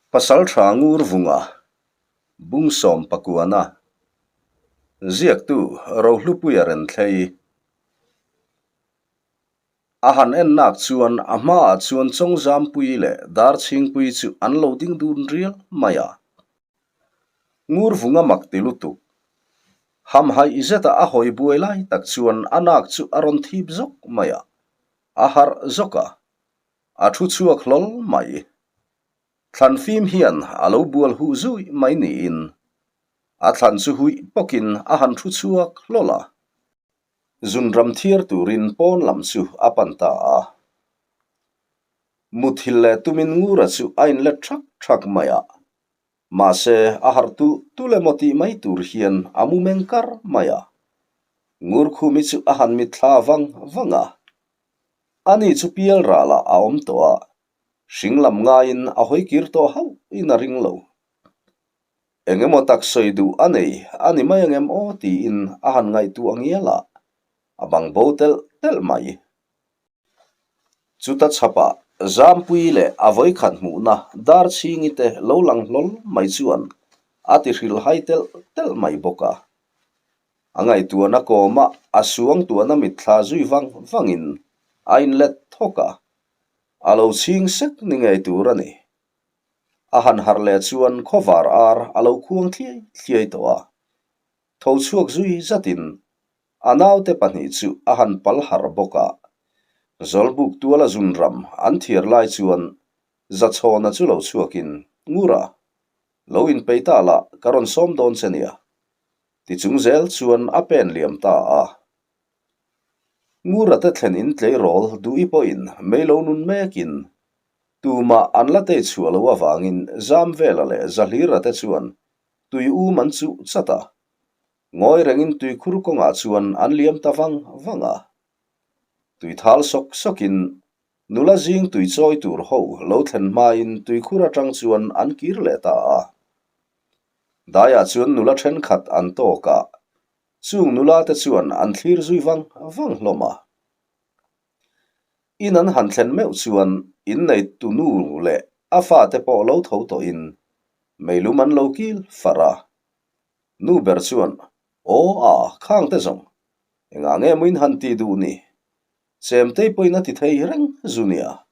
Pasalṭha Ngurvunga, Bungsawm Pakuana, Ziaktu Rohlupuia Renthlei. A han en nak chuan a hmaah chuan Chawngzampuii leh Darchhingpuii chu an lo ding dun rial mai a. Ngurvunga mak ti lutuk. Hamhaih zeta a hawi buai lai tak chuan a nak chu a rawn thip zawk mai a, a harh zawk a. A thu chhuak hlawl mai. Thlan fim hian a lo bual huh zui mai niin a thlan chu huih bawkin a han thu chhuak hlawl a. Zunram thiar turin pawn lam chu a pan ta a. Muthilh leh tumin Ngura chu a inlet thak thak mai a. Mahse, a harh tulh tulh emaw tih mai tur hian a mu meng kar mai a. Ngurkhumi chu a han mitthla vang vang a. Ani chu pial ralah a awm tawh a, hring lam ngaiin a hawi kir tawh hauh in a ring lo. Eng emaw tak sawi duh a nei a ni mai angem aw tiin a han ngaihtuah ngial a, a bang bo telh telh mai. Chuta chhapah Zampui leh a vawikhat hmuhna Darchhingi te lo lang hlawl mai chuan a ti hrilhhai telh telh mai bawk a. A ngaihtuahna kawma a suangtuahna mitthla zui vang vangin a inlet thawk a, a lo chhing sek ni ngei tur a ni. A han harh leh chuan khawvar ar a lo khuang thliai thliai tawh a, tho chhuak zui zatin a naute pahnih chu a han pal harh bawk a. Zawlbuk tuala zunram an thiar lai chuan Zachhawna chu lo chhuakin, Ngura, lo inpeih ta lah ka rawn sawm dawn che nia. Ti chung zel chuan a pen liam ta a. Ngurate thlen in tleirawl duh i pawhin mei lo nun mekin tumah an la tei chhuah lo avangin Zamvela leh Zahlira te chuan tui um an chuh chat a. Ngawi rengin tuikhur kawngah chuan an liam ta vang vang a. Tui thal sawk sawkin nula zing tui chawi tur ho lo thlen hmain tuikhur atang chuan an kir leh ta a. Daiah chuan nula thenkhat an tawk a, chung nula te chuan an thlir zui vang vang hlawm a. In an han thlen meuh chuan inneitu nu leh a fate pawh lo tho tawhin meilum an lo kil far a. Nu ber chuan, Aw a, khang te zawng, engah nge maw in han tih duh ni? Chemtei pawhin a ti thei reng zu nia,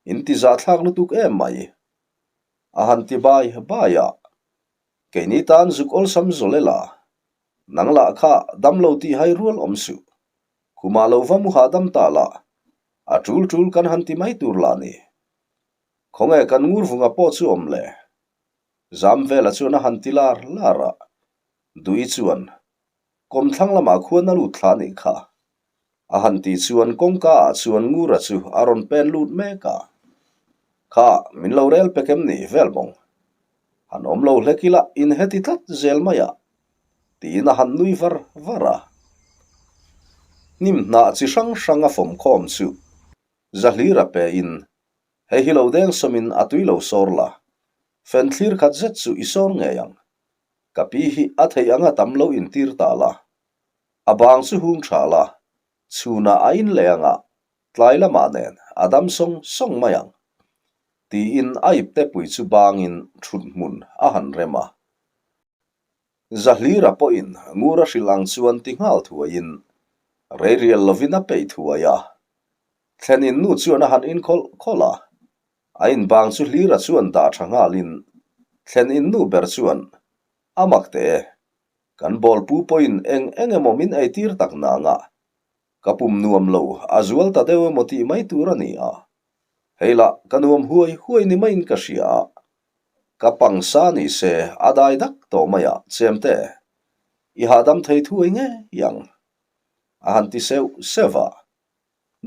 in ti zahthlak lutuk em mai. A han ti bai bai a, Keini tan zuk awlsam zawl ela, nang lah kha dam lo tih hai rual awm suh. Khumah lo va mu hahdam ta la, a tul tul kan han ti mai tur lah ni. Khawnge kan ngurvunga pawh chu awm le? Zamvela chuan a han ti lar lar a, Dui chuan, Kawmthlang lamah khuan a lut thla nih kha. A han tih chuan kawngka ah chuan Ngura chu a rawn pen lut mek a. Kha, min lo rel pek em ni vel bawng? Han awm lo hlek ila in heti tlat zel mai a, tiin a han nui var var a. Hnim hnah chi hrang hrang a fawm khawm chu Zahlira pe in, Hei hi lo deng sawmin a tui lo sawr la, fen thlir khat zet chu i sawr ngei ang. Ka pi hi a theih anga tam lo intir ta la. A bang chu hung tha la, chhunah a in leh anga tlai lamah nen a dam sawng sawng mai ang, tiin a ipte pui chu bangin thut hmun a han rem a. Zahlira pawhin ngur a hrilh ang chuan ti nghal thuaiin rei rial lovin a peih thuai a. Thlen in nu chuan a han in khawlh khawlh a, a inbang chu Hlira chuan dah tha nghalin thlen in nu ber chuan a mak teh e. Kan bawlpu pawhin eng eng emaw min eitir tak nanga ka pum nuam lo a zual ta deuh emaw tih mai tur a ni a. Hei lah ka nuam huai huai ni maiin ka hria a. Ka pangsa ni se a dai dak tawh mai a, Chemte, i hahdam thei thuai ngei ang. A han ti seuh seuh a.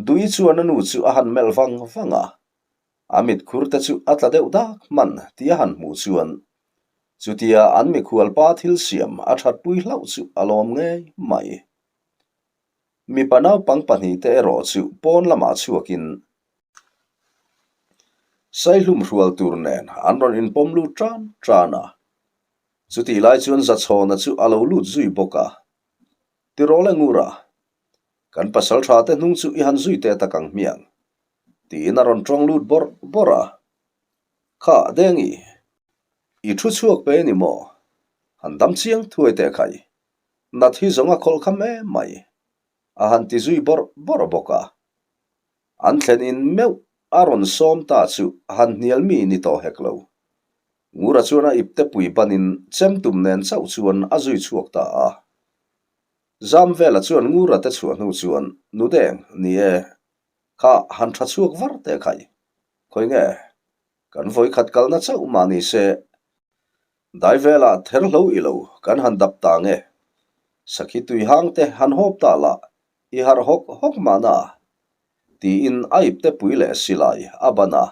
Dui chuan a nu chu a han melh vang vang a. A mitkhur te chu a tla deuh dak hman tih a han hmuh chuan chutia an mikhual pa thil siam a thatpui hlauh chu a lawm ngei mai. Mipa naupang pahnihte erawh chu pawn lamah chhuakin Saihlum hrual tur nen an rawn inpawm lut tan tan a. Chutih lai chuan Zachhawna chu a lo lut zui bawk a. Tirawl e Ngura, kan pasal tha te hnung chu i han zui teh tak ang hmiang. Tiin a rawn tawng lut bawrh bawrh a. Kha, Dengi! I thu chhuak pe ni maw? Han dam chiang thuai teh khai. Nat hi zawng a khawlh kham em mai. A han ti zui bawrh bawrh bawk a. An thlen in meuh a rawn sawm ta chu han hnial mi ni tawh hek lo. Ngura chuan a ipte pui banin chem tum nen chauh chuan a zui chhuak ta a. Zamvela chuan Ngura te chhuah hnu chuan Nudeng, ni e, kha han tha chhuak var teh khai. Khawi nge? Kan vawikhat kalna chauh mah ni se, dai velah ther hlo i lo kan han dap ta nge? Sakhi tui hang te han hawp ta lah i harh hawk hawk mahna? Tiin a ipte pui leh silai a ban a.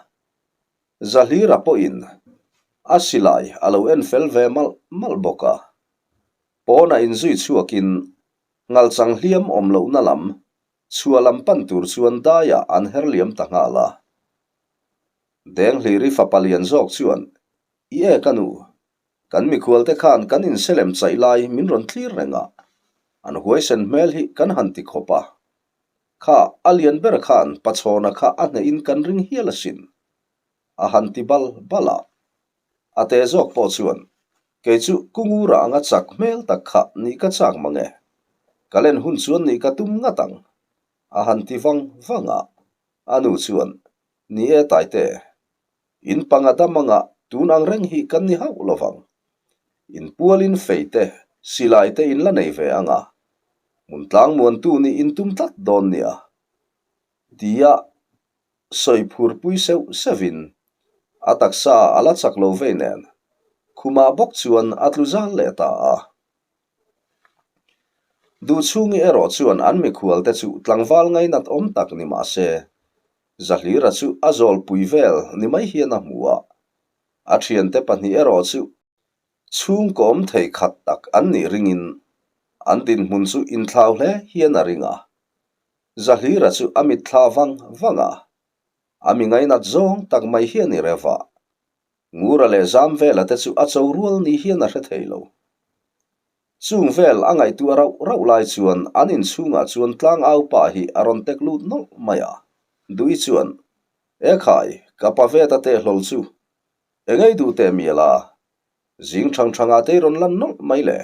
Zahlira pawhin a silai a lo en fel ve malh malh bawk a. Pawnah inzui chhuakin ngalchang hliam awm lohna lam chhuah lam pan tur chuan daiah an her liam ta nghal a. Denghliri fapa lian zawk chuan, I e ka nu, kan mikhualte khan kan inselem chaih lai min rawn thlir reng a, an huaisen hmel hi kan han ti khawp a. Kha a lian ber khan Pachhawna kha a hnehin kan ring hial asin, a han ti bal bal a. A te zawk pawh chuan, Kei chu Kungura anga chak hmel tak kha nih ka chak mang e. Ka len hun chuan nih ka tum ngat ang, a han ti vang vang a. A nu chuan, Ni e Taite, in panga dam anga tun ang reng hi kan ni hauh lo vang. In pualin fei te, silai te in la nei ve anga, hmun tlang muantu nih in tum tlat dawn nia. Tia sawi phurpui seuh seuhin a taksa a la chak lo vei nen khumah bawk chuan a tlu zal leh ta a. Duhchhungi erawh chuan an mikhualte chu tlangval ngainat awm tak ni mah se, Zahlira chu a zawlpui vel ni mai hian a hmu a. A thiante pahnih erawh chu chhungkaw awm thei khat tak an nih ringin an dinhmun chu inthlau hle hian a ring a. Zahlira chu a mitthla vang vang a, a mi ngainat zawng tak mai hian i rev a. Ngura leh zam vela te chu a cho rual ni hian a hre thei lo. Chung vel a ngaihtuah rauh rauh lai chuan an inchhungah chuan tlangau pa hi a rawn tek lut nawlh mai a. Dui chuan, E khai, ka pa ve ta teh hlawl chu. Engei duh teh mial a? Zing thang thangah te i rawn lan nawlh mai le?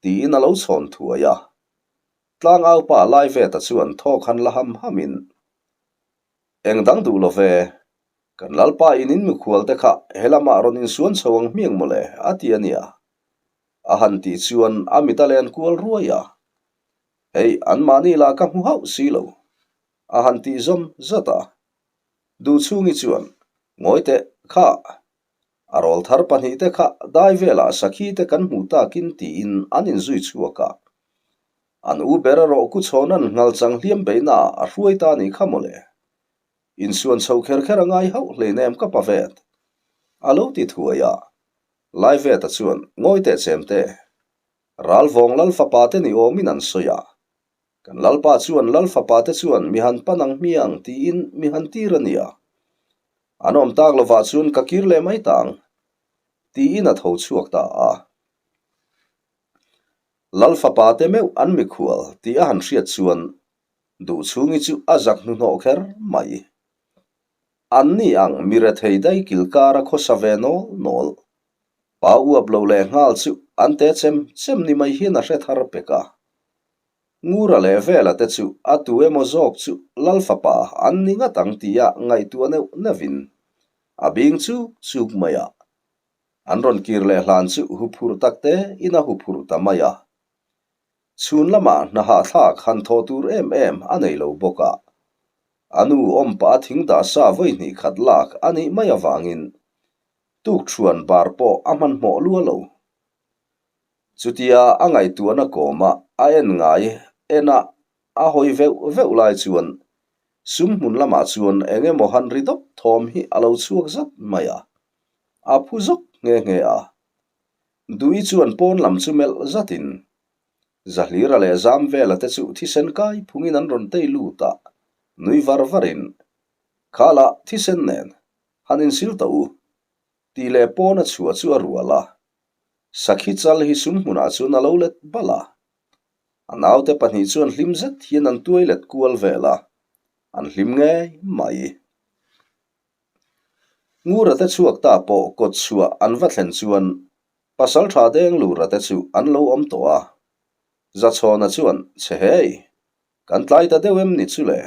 Tiin a lo chhawn thuai a. Tlangau pa lai ve ta chuan thawk han la ham hamin, Eng dang duh lo ve, Kan Lalpa in in mikhual te kha he lamah rawn insuan chho ang hmiang mawle a ti a nia. A han tih chuan a mit a len kual ruai a. Hei anmahni lah ka hmu hauh si lo. A han tih zawm zat a. Duhchhungi chuan, Ngawi teh, kha. A rawl thar pahnihte kha dai velah sakhi te kan hmuh takin tiin an inzui chhuak a. An u ber erawh Kuchhawna'n ngalchang hliam beihnaah a hruai ta nih kha mawle. Insuan chho kher kher a ngai hauh hleinem ka pa vet. A lo ti thuai a. Lai veta chuan ngawi teh chem te. Ral vawng lal fapa te ni awmin an sawi a. Kan lalpa chuan lal fapa te chuan mi han pan ang hmiang tiin mi han tir a nia. An awm tak lovah chuan ka kir leh mai ta ang. Tiin a tho chhuak ta a. Lal fapa te meuh an mikhual tih a han hriat chuan Duhchhungi chu a zak hnuhnawh kher mai. Anni ang mi rethei dai kilkar a khawsa ve nawl nawl. Pa uap lo leh nghal chu an te chem chem ni mai hian a hre thar pek a. Ngura leh Vela te chu a tu emaw zawk chu Lal fapa an ni ngat ang tia ngaihtuah neuh neuhin a bing chuk chuk mai a. An rawn kir leh hlan chu huphurh tak te in a huphurh ta mai a. Chhun lamah hna hahthlak han thawh tur em em a nei lo bawk a. A nu awm pah a thing dah sa vawi hnih khat lak a nih mai avangin tukṭhuan bar pawh a hmanhmawh lua lo. Chutia a ngaihtuahna kawma a en ngai ena a hawi veuh veuh lai chuan sum hmun lamah chuan eng emaw han ri dawp thawm hi a lo chhuak zat mai a, a phu zawk nghe nghe a. Dui chuan pawn lam chu melh zatin Zahlira leh Zamvela te chu thisen kai phungin an rawn tei lut a, nui var varin, Khalah thisen nen han insil tawh u, tih leh pawn a chhuah chu a rual a. Sakhi chal hi sum hmunah chuan a lo let bal a. A naute pahnih chuan hlim zet hian an tuai let kual vel a, an hlim ngei mai. Ngura te chhuak ta pawh kawt chhuah an va thlen chuan Pasalṭha Denglura te chu an lo awm tawh a. Zachhawna chuan, Che hei, kan tlai ta deuh em ni chu le?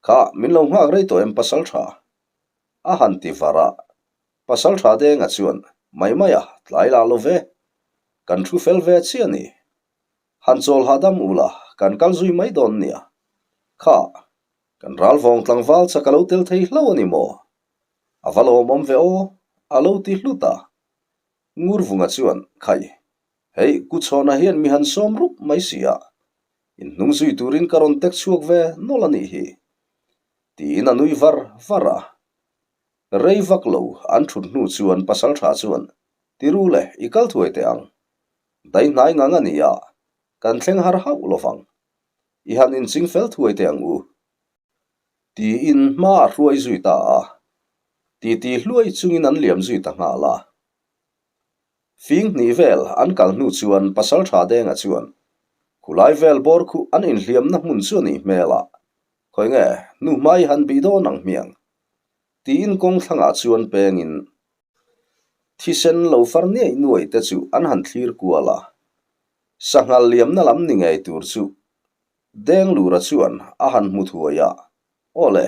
Kha, min lo nghak rei tawh em Pasalṭha? A han ti var a. Pasalṭha Denga chuan, Mai mai a, tlai lah lo ve. Kan thu fel ve chiah ni. Han chawl hahdam u la, kan kal zui mai dawn nia. Kha, kan ral vawng tlangval chak a lo tel thei hlo a ni maw? A va lawmawm ve aw, a lo ti hlut a. Ngurvunga chuan, Khai, hei Kuchhawna hian mi han sawm rup mai si a, inhnung zui turin ka rawn tek chhuak ve nawlh a nih hi, tiin a nui var var a. Rei vak lo an thut hnu chuan pasaltha chuan, Tiru le, i kal thuai teh ang. Dai hnai ngang a ni a, kan thleng har hauh lo vang. I han inching fel thuai teh ang u. Tiin hma a hruai zui ta a. Titi hluai chungin an liam zui ta nghal a. Fing hnih vel an kal hnu chuan Pasaltha Denga chuan, Khulai vel bawr khuh an inhliamna hmun chu a nih hmel a, khawi nge hnu hma i han bih dawn ang hmiang? Tiin kawng thlangah chuan pengin Thisen lo far niaih nuai te chu an han thlir kual a, sanghal liamna lam ni ngei tur chu Denglura chuan a han hmu thuai a, Aw le,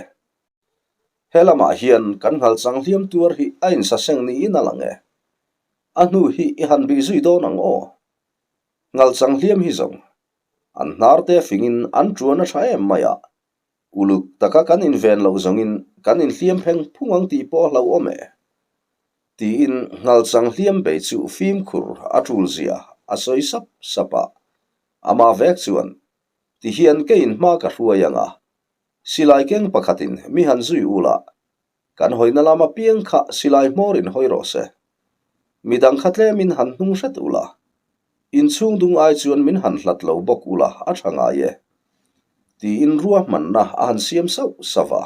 he lamah hian kan nghal chang hliam tuar hi a insaseng niin a lang e. A hnu hi i han bih zui dawn ang aw. Nghal chang hliam hi zawng, an hnar te fingin an tuan a tha em mai a, Uluk taka kan inven loh zawngin kan inhliam pheng phung ang tih pawh a hlauhawm e. Tiin Nghalchang hliam bei chu fimkhur a tul zia a sawi sap sap a. Amah vek chuan, Tihian keiin hma ka hruai ang a, silai keng pakhatin mi han zui ula, Kan hawina lam apiang kha silai hmawr in hawi rawh se. Midang kha tlemin han hnung hret ula. Inchhung dung ai chuan min han hlat lo bawk ula a tha ngai e. Tiin ruahmanna a han siam sauh sauh a.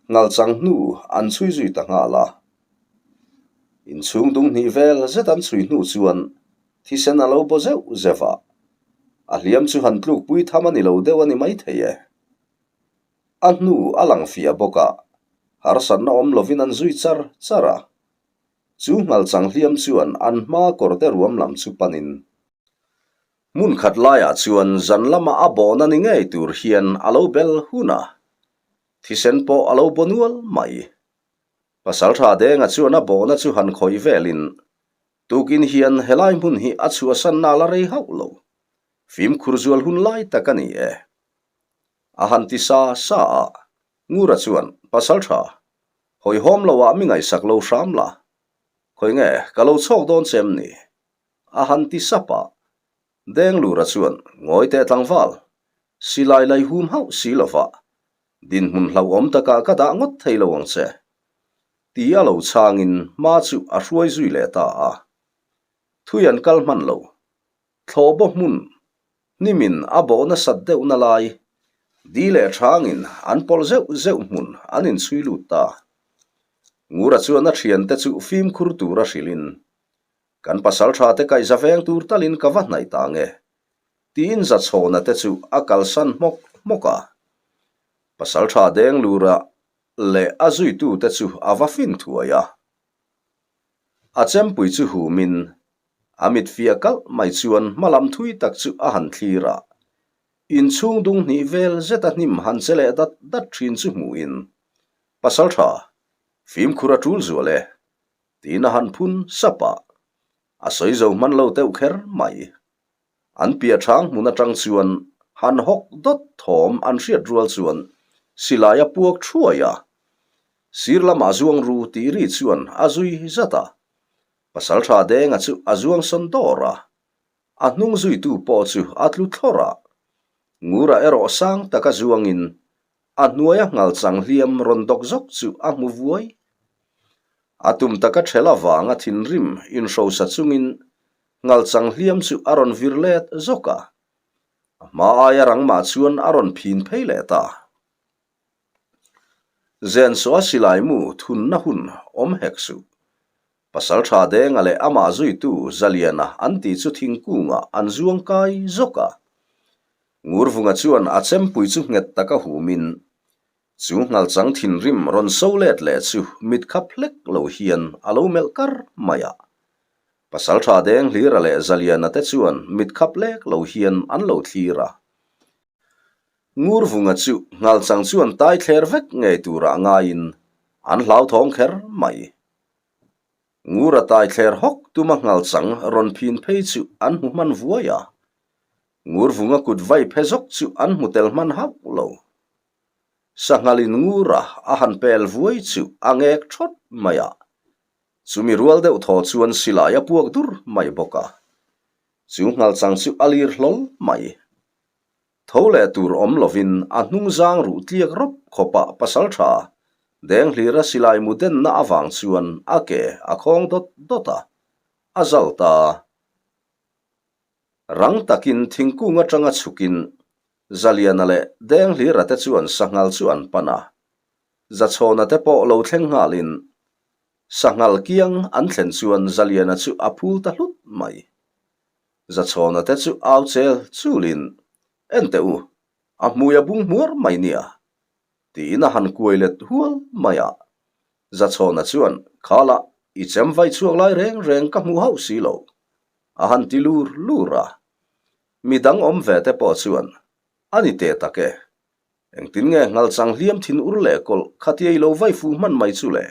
Ngalchang hnu an chhui zui ta nghal a. Inchhung dung hnih vel zet an chhui hnu chuan thisen a lo baw zeuh zeuh a. A hliam chu han tlukpui tham a ni lo deuh a ni maithei e. A hnu a lang fiah bawk a, harsatna awm lovin an zui char char a. Chu nghalchang hliam chuan an hma kawrte ruam lam chu panin hmun khat laiah chuan zan lama a bawhna ni ngei tur hian a lo bel hun a, thisen pawh a lo baw nual mai. Pasaltha Denga chuan a bawhna chu han khawih velin tukin hian helai hmun hi a chhuahsanna la rei hauh lo, fimkhur zual hun lai tak a ni e. A han ti sa sa a, Ngura chuan, Pasal tha, hawihhawm lo ah mi ngaihsak lo hram la, khawi nge ka lo chhawk dawn che em ni? A han ti sap a, Denglura chuan, Ngawi teh tlangval, silai lai hum hauh si lo va, dinhmun hlauhawm takah ka dah ngawt thei lo ang che, ti a lo chhangin hma chu a hruai zui leh ta a. Thui an kal hman lo, thlawhbaw hmun Hnimin a bawh nasat deuhna lai, di leh hrangin an pawlh zeuh zeuh hmun an inchhui lut ta. Ngura chuan a thiante chu fimkhur tura hrilhin, Kan pasaltha te kaihza veng tur talin ka va hnaih ta nge? tiin Zachhawna te chu a kalsan hmawk hmawk a. Pasaltha Denglura leh a zuitute chu a va fin thuai a. A chempui chu humin A mit fiah kalh mai chuan hmalam thui tak chu a han thlir a, inchhung dung hnih vel zeta hnim han che leh dat dat thin chu hmuhin, Pasaltha, fimkhur a tul zual e, tiin a han phun sap a, a sawi zo hman lo deuh kher mai. An piah chang hmun atang chuan han hawk dawt thawm an hriat rual chuan silai a puak thuai a, sir lamah zuang ru tih ri chuan a zui zat a, Pasaltha Denga chu a zuang sawn dawr a, a hnung zuitu pawh chu a tlu thlawr a. Ngura erawh sang taka zuangin a hnuaia nghal chang hliam rawn dawk zawk chu a hmu vuai. A tum taka ṭhel avanga thinrim inhrosa chungin nghal chang hliam chu a rawn vir let zawk a, a hma aia rangmah chuan a rawn phin phei leh ta. Zensaw a silai mu thunna hun awm hek suh. Pasaltha Denga leh amah zuitu Zaliana an tih chu thingkungah an zuang kai zawk a. Ngurvunga chuan a chempui chu nghet taka humin. Chu nghalchang thinrim rawn so let leh chu mit khap hlek lo hian a lo melh kar mai a. Pasaltha Denghlira leh Zaliana te chuan mit khap lek lo hian an lo thlir a. Ngurvunga chu nghalchang chuan tai thler vek ngei turah ngaiin an hlauthawng kher mai. Ngura tai thler hawk tuma nghalchang rawn phin phei chu an hmu hman vuai a. Ngurvunga kut vai phe zawk chu an hmu tel hman hauh lo. Sanghalin Ngura a han pel vuai chu a ngek thawt mai a. Chumi rual deuh thaw chuan silai a puak dur mai bawk a. Chu nghalchang chu a lir hlawl mai. Tho leh tur awm lovin a hnung zang ruh tliak rawp khawpah pasaltha Denghlira silai mu denna avang chuan a ke a khawng dawt dawt a, a zal ta. Rang takin thingkung atanga chhukin Zaliana leh Denghlira te chuan sanghal chu an pan a, Zachhawna te pawh lo thleng nghalin sanghal kiang an thlen chuan Zaliana chu a phul ta hlut mai. Zachhawna te chu au chel chulin, En teh u, a hmui a bung hmuar mai nia, tiin a han kuai let hual mai a. Zachhawna chuan, Khala, i chem vai chhuak lai reng reng ka hmuh hauh si lo, a han ti lur lur a. Mi dang awm ve te pawh chuan, A ni teh tak e, engtin nge nghalchang hliam thin ur leh kawlh khatia i lo vai fuh hman mai chu le?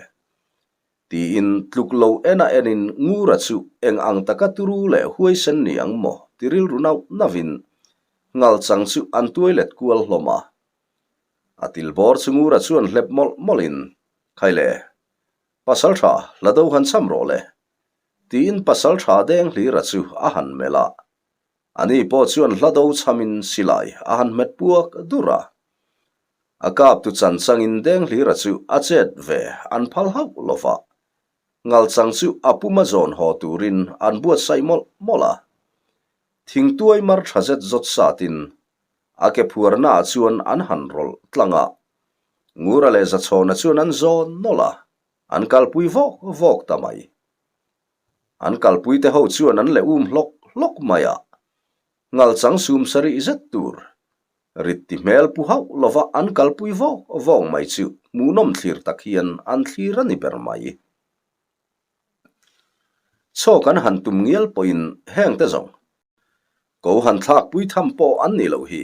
Tiin tluk lo en a enin Ngura chu eng ang taka turu leh huaisen ni ang maw ti rilru nauh nauhin nghalchang chu an tuai let kual hlawm a. A til bawr chu Ngura chuan hlep mawlh mawlhin, Khaile, pasal tha hla do han cham rawh le, tiin pasal tha deng hlira chu a han melh a. Ani pawh chuan hla do chhamin silai a han hmet puak dur a. A kaptu chan changin Denghlira chu a chet ve an phal hauh lo va. Ngalchang chu a puma zawn haw turin an buatsaih mawlh mawlh a. Thingtuai mar tha zet zawt satin a ke phuarnaah chuan an han rawlh tlang a. Ngura leh Zachhawna chuan an zawn nawlh a, an kalpui vawk vawk ta mai. An kalpuite ho chuan an leh um hlawk hlawk mai a, ngalchang sum sarih zet tur rit ti hmel pu hauh lova an kalpui vawk vawk mai chu hmuhnawm thlir tak hian an thlir a ni ber mai. Chaw kan han tum ngial pawhin heng te zawng ko han thlakpui tham pawh an nih loh hi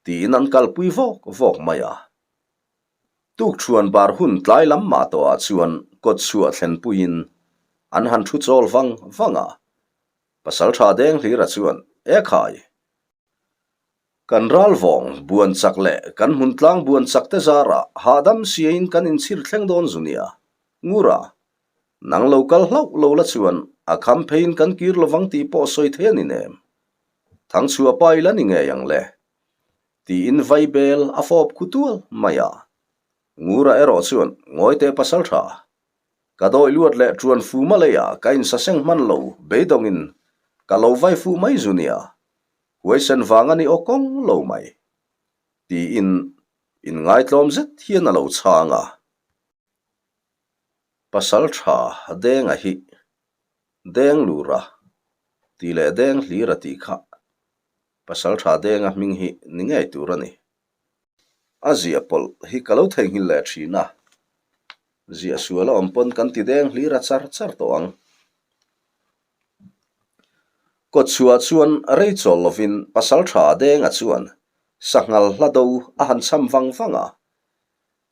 tiin an kalpui vawk vawk mai a. Tukṭhuan bar hun tlai lam mah tawhah chuan kawtchhuah thlenpuiin an han thu chawl vang vang a. Pasalṭha Denghlira chuan, E khai! Kan ralvawng buan chak leh kan hmun tlang buan chak te zarah hahdam siain kan inchhir thleng dawn zu nia. Ngura, nang lo kal hlauh lo la chuan a kham pheiin kan kir lovang tih pawh sawi thei a ni nem. Thangchhuah pa ila ni ngei ang le. Tiin vaibel a fawp khu tual mai a. Ngura erawh chuan ngawi teh pasal tha. Ka dawi luat leh ṭuan fu ma leiah ka insaseng hman lo beidawngin ka lo vai fuh mai zu nia. Huaisen vang a ni aw kawng lo mai. Tiin inngaitlawm zet hian a lo chhang a. Pasal tha Denga hi Deng lura tih leh Deng hlira tih kha Pasal tha Denga hming hi ni ngei tur a ni. A ziah pawlh hi ka lo theihnghilh leh thin a, ziah sual a awm pawn kan ti deng hlir a char char tawh ang. Kawtchhuah chuan rei chawl lovin Pasal tha Denga chuan sanghal hla do a han cham vang vang a,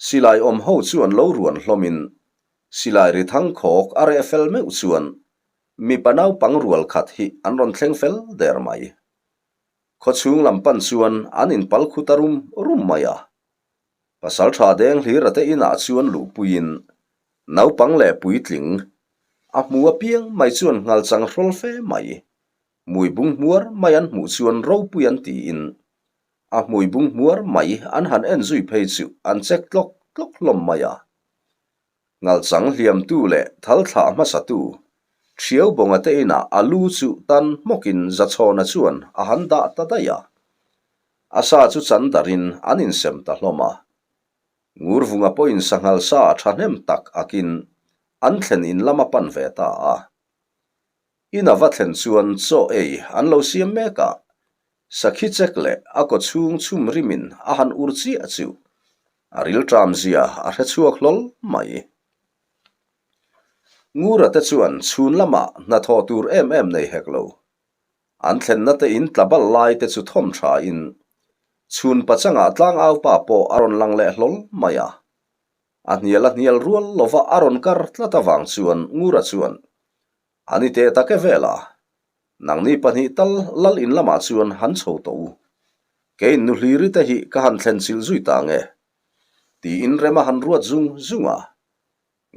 silai awm ho chuan lo ruan hlawmin silai ri thang khawk a reh fel meuh chuan mipa naupang rual khat hi an rawn thleng fel der mai. Khawchhung lam pan chuan an inpal khu ta rum rum mai a. Pasal tha deng hlira te inah chuan luhpuiin naupang leh puitling a hmu apiang mai chuan nghalchang hrawl fe mai. Hmui bung hmuar mai an hmuh chuan ropui an tiin a hmui bung hmuar mai an han en zui phei chu an check tlawk tlawk hlawm mai a. Ngalchang hliamtu leh thal thlah hmasatu Thiau Bawnga te inah a lu chu tan hmawkin Zachhawna chuan a han dah ta daih a. A sa chu chan darin an insem ta hlawm a. Ngurvunga pawhin sanghal sa thahnem tak akin an thlen in lam a pan ve ta a. In a va thlen chuan chaw ei an lo siam mek a, sakhi chek leh a kawchhung chhum rimin a han ur chiah chu. A rilṭam zia a hre chhuak hlawl mai. Ngura te chuan chhun lamah hnathawh tur em em nei hek lo. An thlenna te in tla bal lai te chu thawm tha in chhun pachangah tlangau pa pawh a rawn lang leh hlawl mai a. A hnial a hnial rual lova a rawn kar tlat avang chuan Ngura chuan A ni teh tak e vel a, nangni pahnih tal lal in lamah chuan han chho tawh u. Keiin nu hliri te hi ka han thlen chilh zui ta nge? Tiin rem a han ruat zung zung a.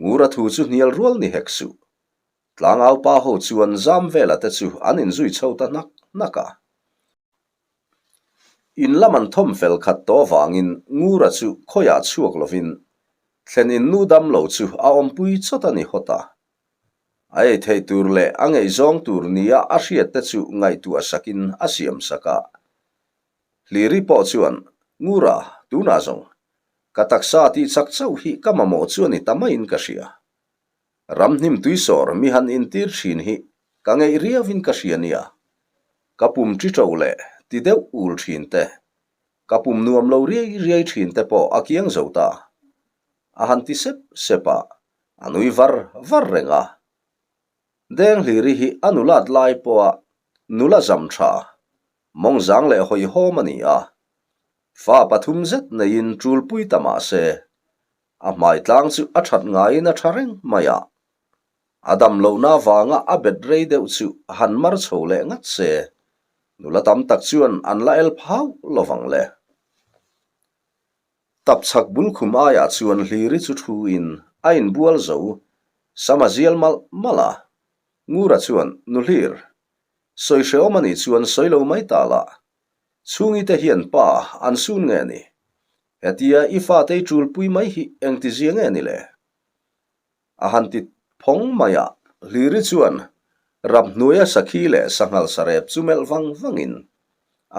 Ngura thu chu hnial rual ni hek suh. Tlangau pa ho chuan zam vela te chu an inzui chho ta hnak hnak a. In lam an thawm fel khat tawh avangin Ngura chu khawiah chhuak lovin thlen in nu dam lo chu a awmpui chawt a ni hawt a. A ei theih tur leh a ngaihzawng tur nia a hriat te chu ngaihtuah sakin a siam sak a. Hliri pawh chuan, Ngura, tunah zawng, ka taksa tih chak chauh hi ka mamawh chu a ni ta maiin ka hria. Ramhnim tuisawr mi han intir thin hi ka ngeih riauin ka hria nia. Ka pum ṭi ṭo leh ti deuh ul thin te, ka pum nuam lo riai riai thin te pawh a kiang zo ta. A han ti sep sep a, a nui var var reng a. Denghliri hi a nulat lai pawha nula zam tha, mawngzang leh hawihhawm a ni a. Fa pathum zet neiin ṭulpui ta mah se, A hmai tlang chu a that ngaiin a tha reng mai a. A dam lohna avanga a bet rei deuh chu han mar chho leh ngat se, nula tam tak chuan an la el phau lovang le. Tapchhak bul khum aiah chuan Hliri chu thuin a inbual zo, sam a zial malh malh a. Ngura chuan, Nu Hlir, sawi hrehawm a nih chuan sawi lo mai ta la. Chhungi te hian pa an sun nge ni? Hetia i fate i ṭulpui mai hi engtizia nge ni le? A han ti phawng mai a, Hliri chuan rap hnuaia sakhi leh sanghal sarep chu melh vang vangin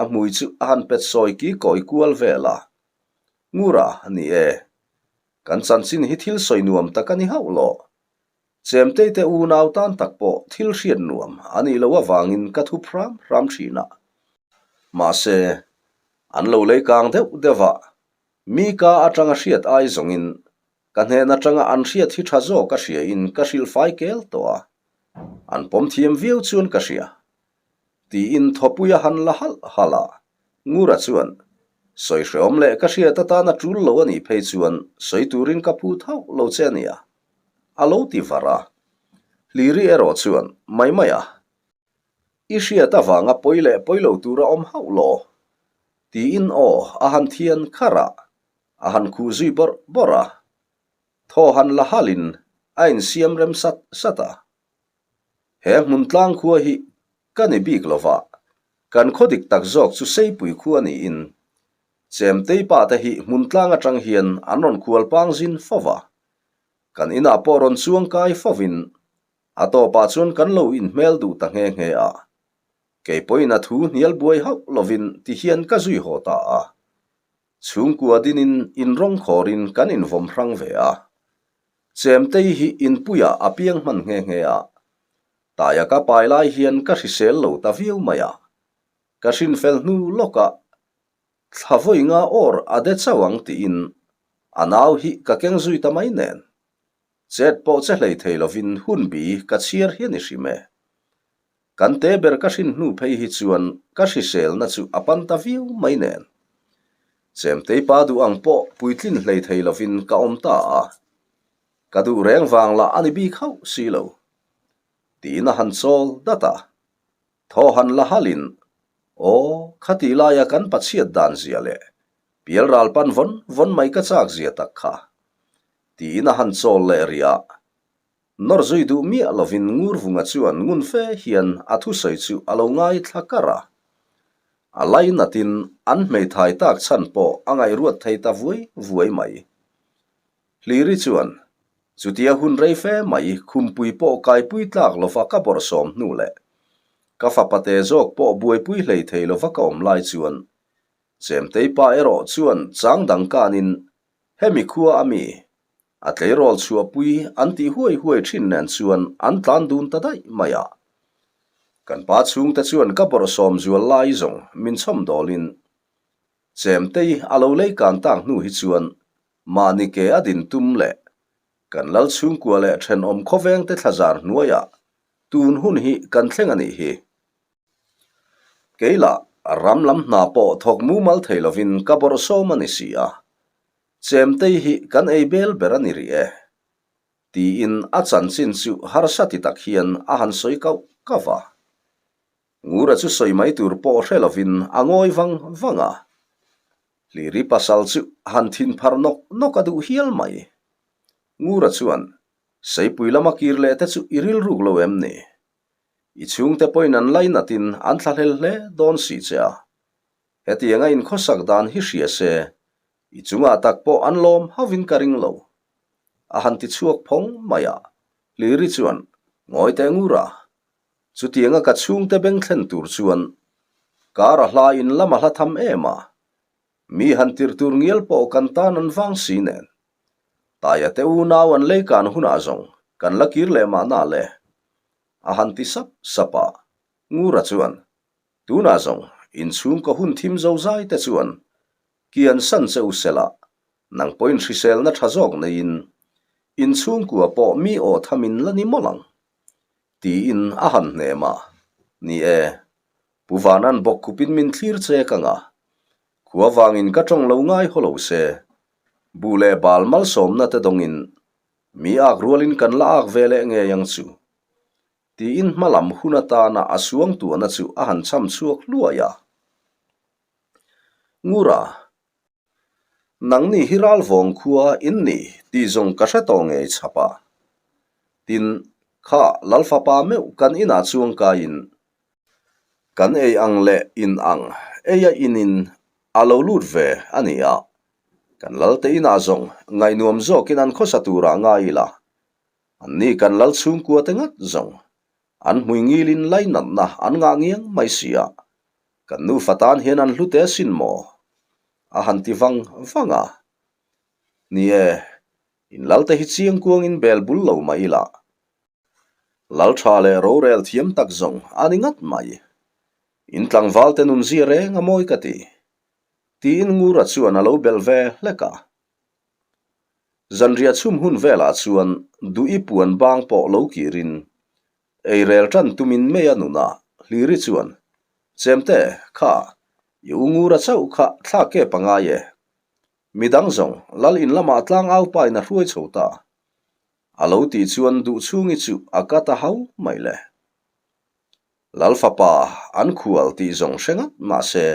a hmui chu a han pet sawi ki kawi kual vel a. Ngura, ni e, kan chanchin hi thil sawi nuam tak a ni hauh lo. Chemtei te unau tan tak pawh thil hriat nuam a nih loh avangin ka thup hram hram thin a. Mahse, an lo lei kang deuh deuh a, mi ka atanga hriat ai zawngin ka hnen atanga an hriat hi tha zawk a hriain ka hrilhfai kel tawh a, an pawm thiam viau chuan ka hria. Tiin thawpui a han la halh halh a, Ngura chuan, Sawi hreawm leh ka hriat atana tul lo a nih phei chuan sawi turin ka phut hauh lo che a nia. A lo ti var a. Hliri erawh chuan, Mai mai a, i hriat avanga pawi leh pawi lo tur a awm hauh law? Tiin aw a han thian kharh a, a han khuh zui bawrh bawrh a. Thaw han la halhin a insiam rem sat sat a. He hmun tlang khua hi ka ni bik lo va, kan khaw dik tak zawk chu Seipui khua niin Chemtei pa te hi hmun tlang atang hian an rawn khual pang zin fo va, kan inah pawh rawn chuang kai fovin a tawpah chuan kan lo inhmel duh ta nghe nghe a. Kei pawhin a thu hnial buai hauh lovin ti hian ka zui haw ta a. Chhungkua dinin inrawng khawrin kan invawm hrang ve a. Chemtei hi inpuiah a piang hman nghe nghe a. Taia ka pai lai hian ka hrisel lo ta viau mai a. Ka hrinfel hnu lawkah thla vawi nga awr a de chauh ang tiin a nau hi ka keng zui ta mai nen. Chet pawh che hlei thei lovin hun bi ka chhiar hi a ni hrim e. Kan te ber ka hrin hnu phei hi chuan ka hriselna chu a pan ta viau mai nen. Chemtei pa duh ang pawh puitlin hlei thei lovin ka awm ta a. Ka duh reng vang lah a ni bik hauh si lo. Tiin a han chawl dat a. Thaw han la halin, Aw, khati laia kan pachhiat dan zia leh pial ral pan vawn vawn mai ka chak zia tak kha. Tiin a han chawl leh rih a. Nawr zui duh miah lovin Ngurvunga chuan ngun fe hian a thusawi chu a lo ngaithla kar a. A lainatin an hmeithai tak chhan pawh a ngaihruat thei ta vuai vuai mai. Hliri chuan, Chutia hun rei fe mai khumpui pawh kaipui tlak lova ka bawrhsawm hnu leh ka fapate zawk pawh buaipui hlei thei lova ka awm lai chuan Chemtei pa erawh chuan chang dang kanin hemi khua a mi a tleirawl chhuahpui an tih huai huai thin nen chuan an tlan dun ta daih mai a. Kan pa chhungte chuan ka bawrhsawm zual lai zawng min chhawm dawlin Chemtei a lo lei kan tak hnu hi chuan. Mahni ke a din tum leh kan lal chhungkua leh thenawm khawvengte thlazar hnuaiah tun hun hi kan thleng a nih hi. Keilah ram lam hna pawh thawk mumal thei lovin ka bawrh sawm a ni si a, chemtei hi kan ei bel ber a ni rih e. Tiin a chanchin chu harsa ti tak hian a han sawi kauh kauh a. Ngura chu sawi mai tur pawh hre lovin a ngawi vang vang a. Hliri pasal chu han thin phar nawk nawk a duh hial mai. Ngura chuan, Seipui lama kir leh te chu i rilruk lo em ni? I chhungte pawhin an lainatin an thlahlel hle dawn si che a. Hetianga inkhawsak dan hi hria se, i chungah tak pawh an lawm hauhin ka ring lo. A han ti chhuak phawng mai a. Hliri chuan, Ngawi teh Ngura, Chutianga ka chhungte beng thlen tur chuan kar a hla in lam a hla tham em a, mi han tir tur ngial pawh kan tan an vang si nen. Taia te unau an lei kan hunah zawng kan la kir leh mahna le. A han ti sap sap a, Ngura chuan, Tunah zawng inchhungkaw hun thim zo zai te chuan kian san che u sela, nang pawhin hriselna tha zawk neiin inchhungkua pawh mi aw thamin la ni mawlh ang. Tiin a han hnem a, Ni e, Pu Vanan bawk khupin min thlir che ka nga. Khua vangin ka tawng lo ngai haw lo se, buh leh bal malsawmna te dawngin mi ak rualin kan la ak ve leh ngei ang chu. Tiin hma lam hun atana a suangtuahna chu a han cham chhuak hluai a. Ngura. Nangni hi ralvawng khua in ni tih zawng ka hre tawh ngei chhap a. Tin, kha Lalfapa meuh kan inah chuang kaiin kan ei ang leh in ang ei a inin a lo lut ve a ni a. Kan Lalte inah zawng ngaihnuam zawkin an khawsa turah ngai ila, anni kan Lal chhungkua te ngat zawng an hmui ngilin lainatna an ngah ngiang mai si a. Kan nufa tan hian an hlu te asin maw? A han ti vang vang a. Ni e, in lal te hi chiang kuangin bel bul lo mah ila. Lal tha leh rorel thiam tak zawng a ni ngat mai. In tlangval te nun zia reng a mawi ka ti. Tiin Ngura chuan a lo belh ve hlek a. Zanriah chhum hun velah chuan Duhi puan bang pawh lo kirin Eirel tan tumin mei a nun a, Hliri chuan, Chemte, kha, i u Ngura chauh kha thla kep a ngai e. Midang zawng, Lal in lamah tlang au pain a hruai chho ta. A lo tih chuan Duhchhungi chu a ka ta hau mai le. Lal fapa an khual tih zawng hre ngat mah se,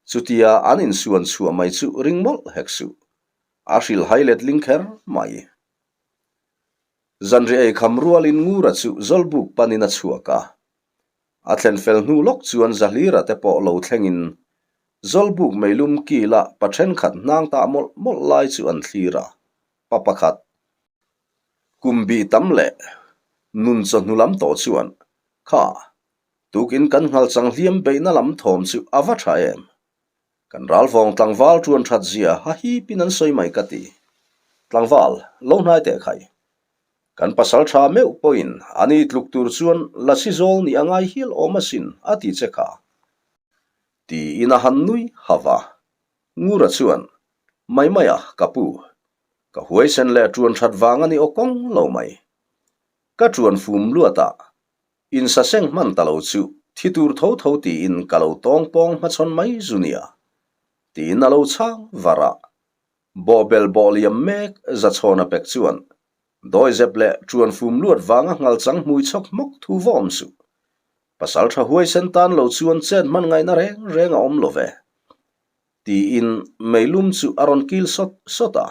chutia an insuan chhuah mai chu ring mawlh hek suh. A hrilhhai letling kher mai. Zanriah ei kham rualin Ngura chu Zawlbuk panin a chhuak a. A thlen fel hnu lawk chuan Zahlira te pawh lo thlengin Zawlbuk meilum kila pa thenkhat hnang tah mawlh mawlh lai chu an thlir a, pa pakhat kum bih tam leh nun chawhnu lam tawh chuan, Kha, tukin kan nghal chang hliam beihna lam thawm chu a va tha em? Kan ralvawng tlangval tuan that zia ha hipin an sawi mai ka ti. Tlangval, lo hnai teh khai. Kan pasal tha meuh pawhin a ni tluk tur chuan lasi zawl nih a ngai hial awm asin a ti che kha. Tiin a han nui ha va. Ngura chuan, Mai mai a, ka pu. Ka huaisen leh tuan that vang a ni aw kawng lo mai. Ka tuan fum luat a, Insaseng hman ta lo chu thi tur tho tho tiin ka lo tawng pawng hmachhawn mai zu nia, tiin a lo chhang var a. Bawhbel bawh liam mek Zachhawna pek chuan dawizep leh ṭuan fum luat vanga nghal chang hmui chhawk hmawk thu va awm suh. Pasal ṭha huaisen tan lo chuan chet hman ngaihna reng reng a awm lo ve, tiin meilum chu a rawn kil sawt sawt a.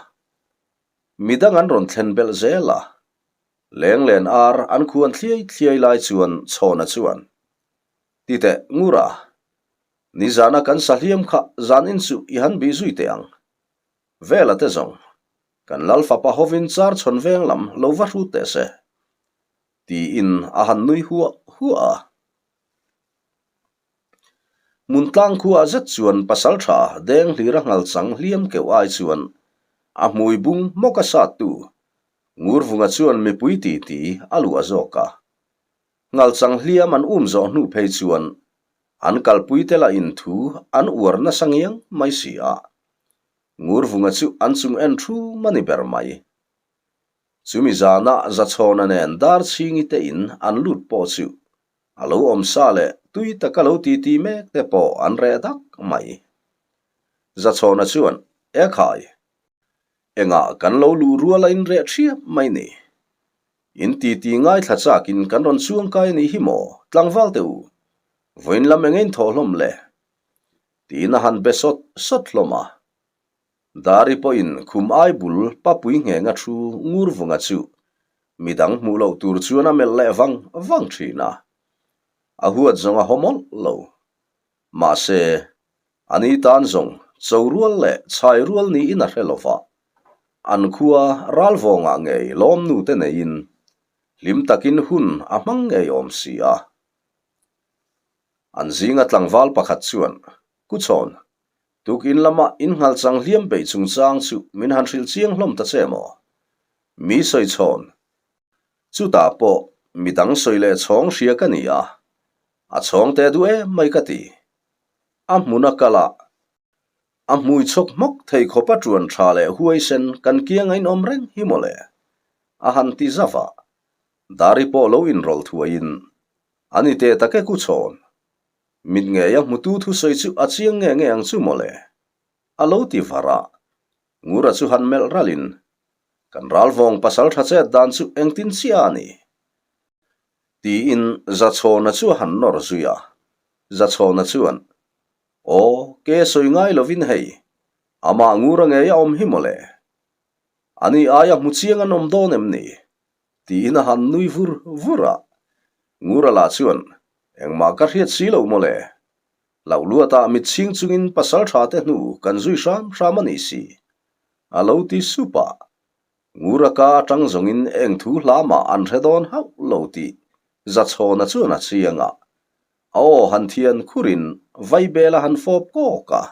Midang an rawn thlen belh zel a. Lenglen ar an khuan thliai thliai lai chuan Chhawna chuan, Ti teh, Ngura, nizana kan sahliam kha zan in chu i han bih zui teh ang. Vela te zawng, kan lal fapa hovin char chhawn veng lam lo va hrut teh se, tiin a han nui huah huah a. Hmun tlang khuaah zet chuan pasal tha deng hlira nghal chang hliam keuh ai chuan a hmui bung hmawk a sattu Ngurvunga chuan mipui titi a luah zawk a. Nghal chang hliam an um zawh hnu phei chuan an kalpui te lah in thu an uar nasa ngiang mai si a. Ngurvunga chu an chung en thum a ni ber mai. Chumi zana Zachhawna nen Darchhingi te in an lut pawh chu a lo awm sa leh tui taka lo titi mek te pawh an reh dak mai. Zachhawna chuan, Ekhai, engah kan lo luh rual a inreh ṭhiap mai ni. In titi ngaithla chakin kan rawn chuang kai a nih hi maw, tlangval teh u, vawiin lam eng in thawh hlawm le? Tiin a han be sawt sawt hlawm a. Dari pawhin khum ai bul papui nghenga thu Ngurvunga chu midang hmuh loh tur chuan a melh leh vang vang thin a. A huat zawng a haw mawlh lo. Mahse, ani tan zawng cho rual leh chhai rual niin a hre lo va. An khua ralvawngah ngei lawmnu te neiin hlim takin hun a hmang ngei awm si a. An zinga tlangval pakhat chuan, Kuchhawn, tukin lama innghal chang hliam beih chungchang chu min han hrilh chiang hlawm ta che maw? Mi sawi chhawn. Chutah pawh midang sawi leh chhawng hria ka ni a, a chhawng teh duh em mai ka ti. A hmuna kal a, a hmui chhawk hmawk thei khawp a ṭuan ṭha leh huaisen kan kiang a inawm reng hi maw le? A han ti zauh a, Dari pawh lo inrawlh thuaiin A ni teh tak e ku chhawn. Mit ngei a hmutu thusawi chu a chiang nge nge ang chu mawle. A lo ti var a. Ngura chu han melh ralin, Kan ralvawng pasal tha chet dan chu engtin chiah a ni? Tiin Zachhawna chu a han nawr zui a. Zachhawna chuan, Aw, ke sawi ngai lovin hei, amah Ngura ngei a awm hi mawle. Ani aia hmu chiang an awm dawn em ni? Tiin a han nui vur vur a. Ngura lah chuan, Engmah ka hriat si lo mawle. Hlauh luatah mit chhing chungin pasal tha te hnu kan zui hram hram a nih si. A lo ti sup a. Ngura ka atang zawngin eng thu hla mah an hre dawn hauh lo tih Zachhawna chuan a chiang a. A aw han thian khurin vaibel a han fawp kawk a.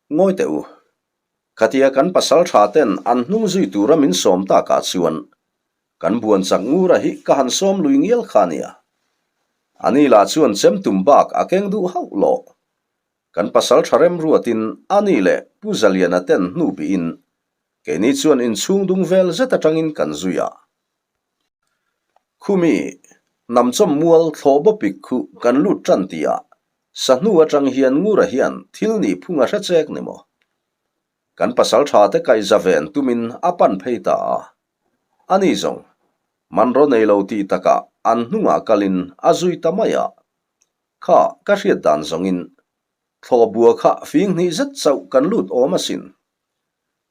Ngawi teh u. Khatia kan pasal tha ten an hnung zui tura min sawm takah chuan kan buan chak ngura hi ka han sawm lui ngial kha nia. Ani lah chuan chem tum bak a keng duh hauh lo. Kan pasal tha remruatin ani leh Pu Zaliana ten hnu bihin keini chuan inchhung dung vel zet atangin kan zui a. Khumi, hnamchawm mual thlawh bawpik khu kan lut tan tihah Sahnu atang hian Ngura hian thil nih phung a hre chek ni maw? Kan pasal tha te kaihza ven tumin a pan phei ta a. Ani zawng, hmanraw nei lo tih takah an hnungah kalin a zui ta mai a. Kha ka hriat dan zawngin thlawhbua kha fing hnih zet chauh kan lut awm asin.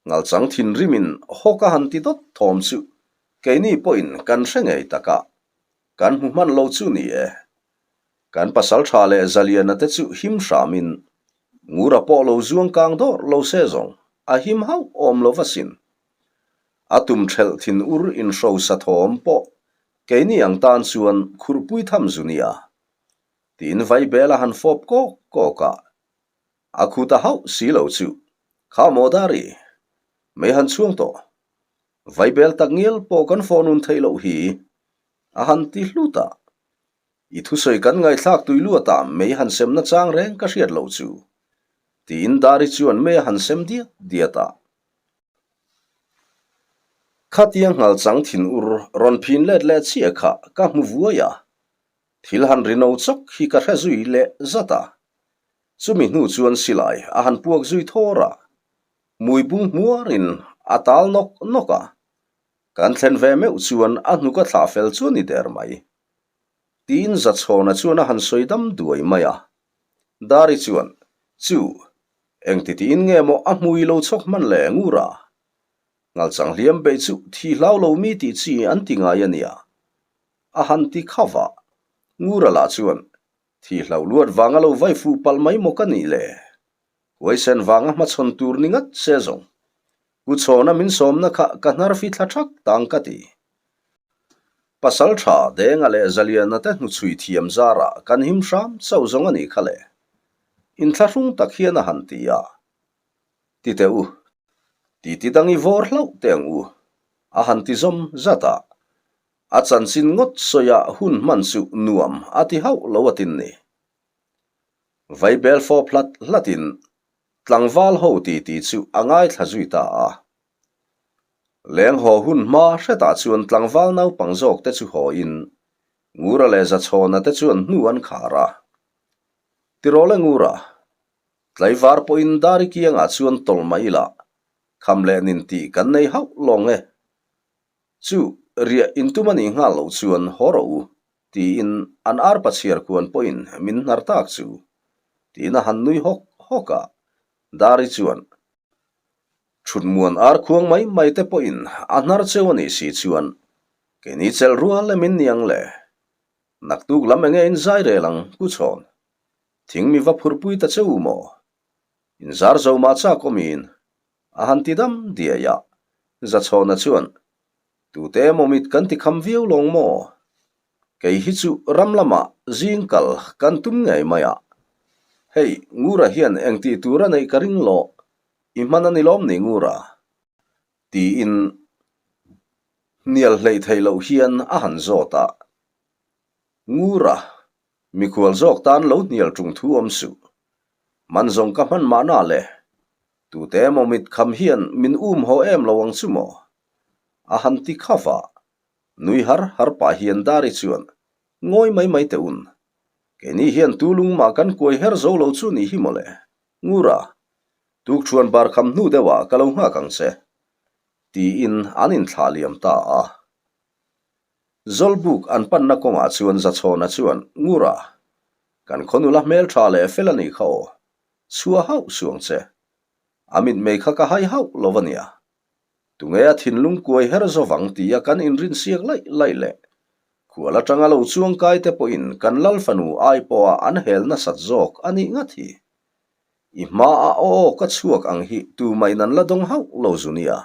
Ngalchang thinrimin hawk a han ti dawt thawm chu keini pawhin kan hre ngei takah kan hmu hman lo chu ni e. Kan pasal tha leh Zaliana te chu him hramin Ngura pawh lo zuang kang dawr lo se zawng a him hauh awm lo va sin. A tum thelh thin ur inhrosa thawm pawh keini ang tan chuan khurhpui tham zu nia. Tiin Vaibel a han fawp kawk kawk a. A khu ta hauh si lo chu kha maw Dari? Mei han chhuang tawh. Vaibel tak ngial pawh kan fawh nun theih loh hi a han ti hlut a. I thusawi kan ngaihthlak tui luatah mei han semna chang reng ka hriat loh chu, tiin Dari chuan mei a han sem diat diat a. Khatia nghal chang thin ur rawn phin let leh chiah kha ka hmu vuai a, thil han ri no chawk hi ka hre zui leh zat a. Chumi hnu chuan silai a han puak zui thawr a, hmui bung hmuarin a tal nawk nawk a. Kan thlen ve meuh chuan a hnuk a thlah fel chu a ni der mai. Tiin Zachhawna chuan a han sawi dam duai mai a. Dari chuan, Chu, engti tiin nge maw a hmui lo chhawk hman le Ngura? Ngalchang hliam beih chu thi hlau lo mi tih chi an ti ngai a nia. A han ti kha va. Ngura lah chuan, Thi hlauh luat vanga lo vai fuh palh mai maw ka nih le? Huaisen vanga hmachhawn tur ni ngat se zawng. Ku Chhawna min sawmna kha ka hnar fi thla thak tang ka ti. Pasal tha Denga leh Zaliana te hnuchhui thiam zarah kan him hram chauh zawng a nih kha le. Inthlahrung tak hian a han ti a. Ti teh u, ti ti dang i vawr hlauh teh ang u, a han ti zawm zat a. A chanchin ngawt sawiah hun hman chu nuam a ti hauh lo a tin ni. Vaibel fawp hlat hlatin. Tlangval ho titi chu a ngaithla zui ta a. Leng haw hun hma hretah chuan tlangval naupang zawk te chu haw in Ngura leh Zachhawna te chuan hnu an khar a. Tirawl e Ngura, tlaivar pawhin Dari kiangah chuan tawlh mah ila kham leh nin tih kan nei hauh lawng e. Chu riah intum a nih nghal loh chuan haw rawh u, tiin an arpa chhiar kuan pawhin min hnar tak chu, tiin a han nui hawk hawk a. Dari chuan, Thutmuan ar khuang mai mai te pawhin a hnar cheu a nih si chuan keini chelh rual em in niang le? Naktuk lam enge in zai rel ang, Pu Chhawn? Thing mi va phurpui ta che u maw? In zar zo mah chak awmin A han ti dam diai a, Zachhawna chuan, Tute emaw mit kan ti kham viau lawng maw? Kei hi chu ram lamah zing kal kan tum ngei mai a. Hei, Ngura hian eng tih tur a neih ka ring lawh, i hman a ni lawm ni Ngura? Tiin hnial hleih theih loh hian a han zawt a. Ngura, mikhual zawk tan lo hnial ṭung thu awm suh. Man zawng ka hman mahna le. Tute emaw mit kham hian min um haw em lo ang chu maw? A han ti kha va. Nui har har pah hian Dari chuan, Ngawi mai mai teh un. Keini hian tu lungmah kan kuai her zo lo chu nih hi mawle. Ngura, tukṭhuan bar kham hnu deuhah ka lo nghak ang che. Tiin an inthlah liam ta a. Zawlbuk an panna kawngah chuan Zachhawna chuan, Ngura, kan khaw nula hmelṭha leh fel a nih kha aw, chhuah hauh suang che. A mitmei kha ka hai hauh lo a nia. Tunge a thinlung kuai her zawvang tia kan inrinsiak laih laih leh khual atanga lo chuang kai te pawhin kan lal fanu ai pawha an hel nasat zawk a nih ngat hi. I hmaah aw aw ka chhuak ang hi tumahin an la dawng hauh lo zu nia.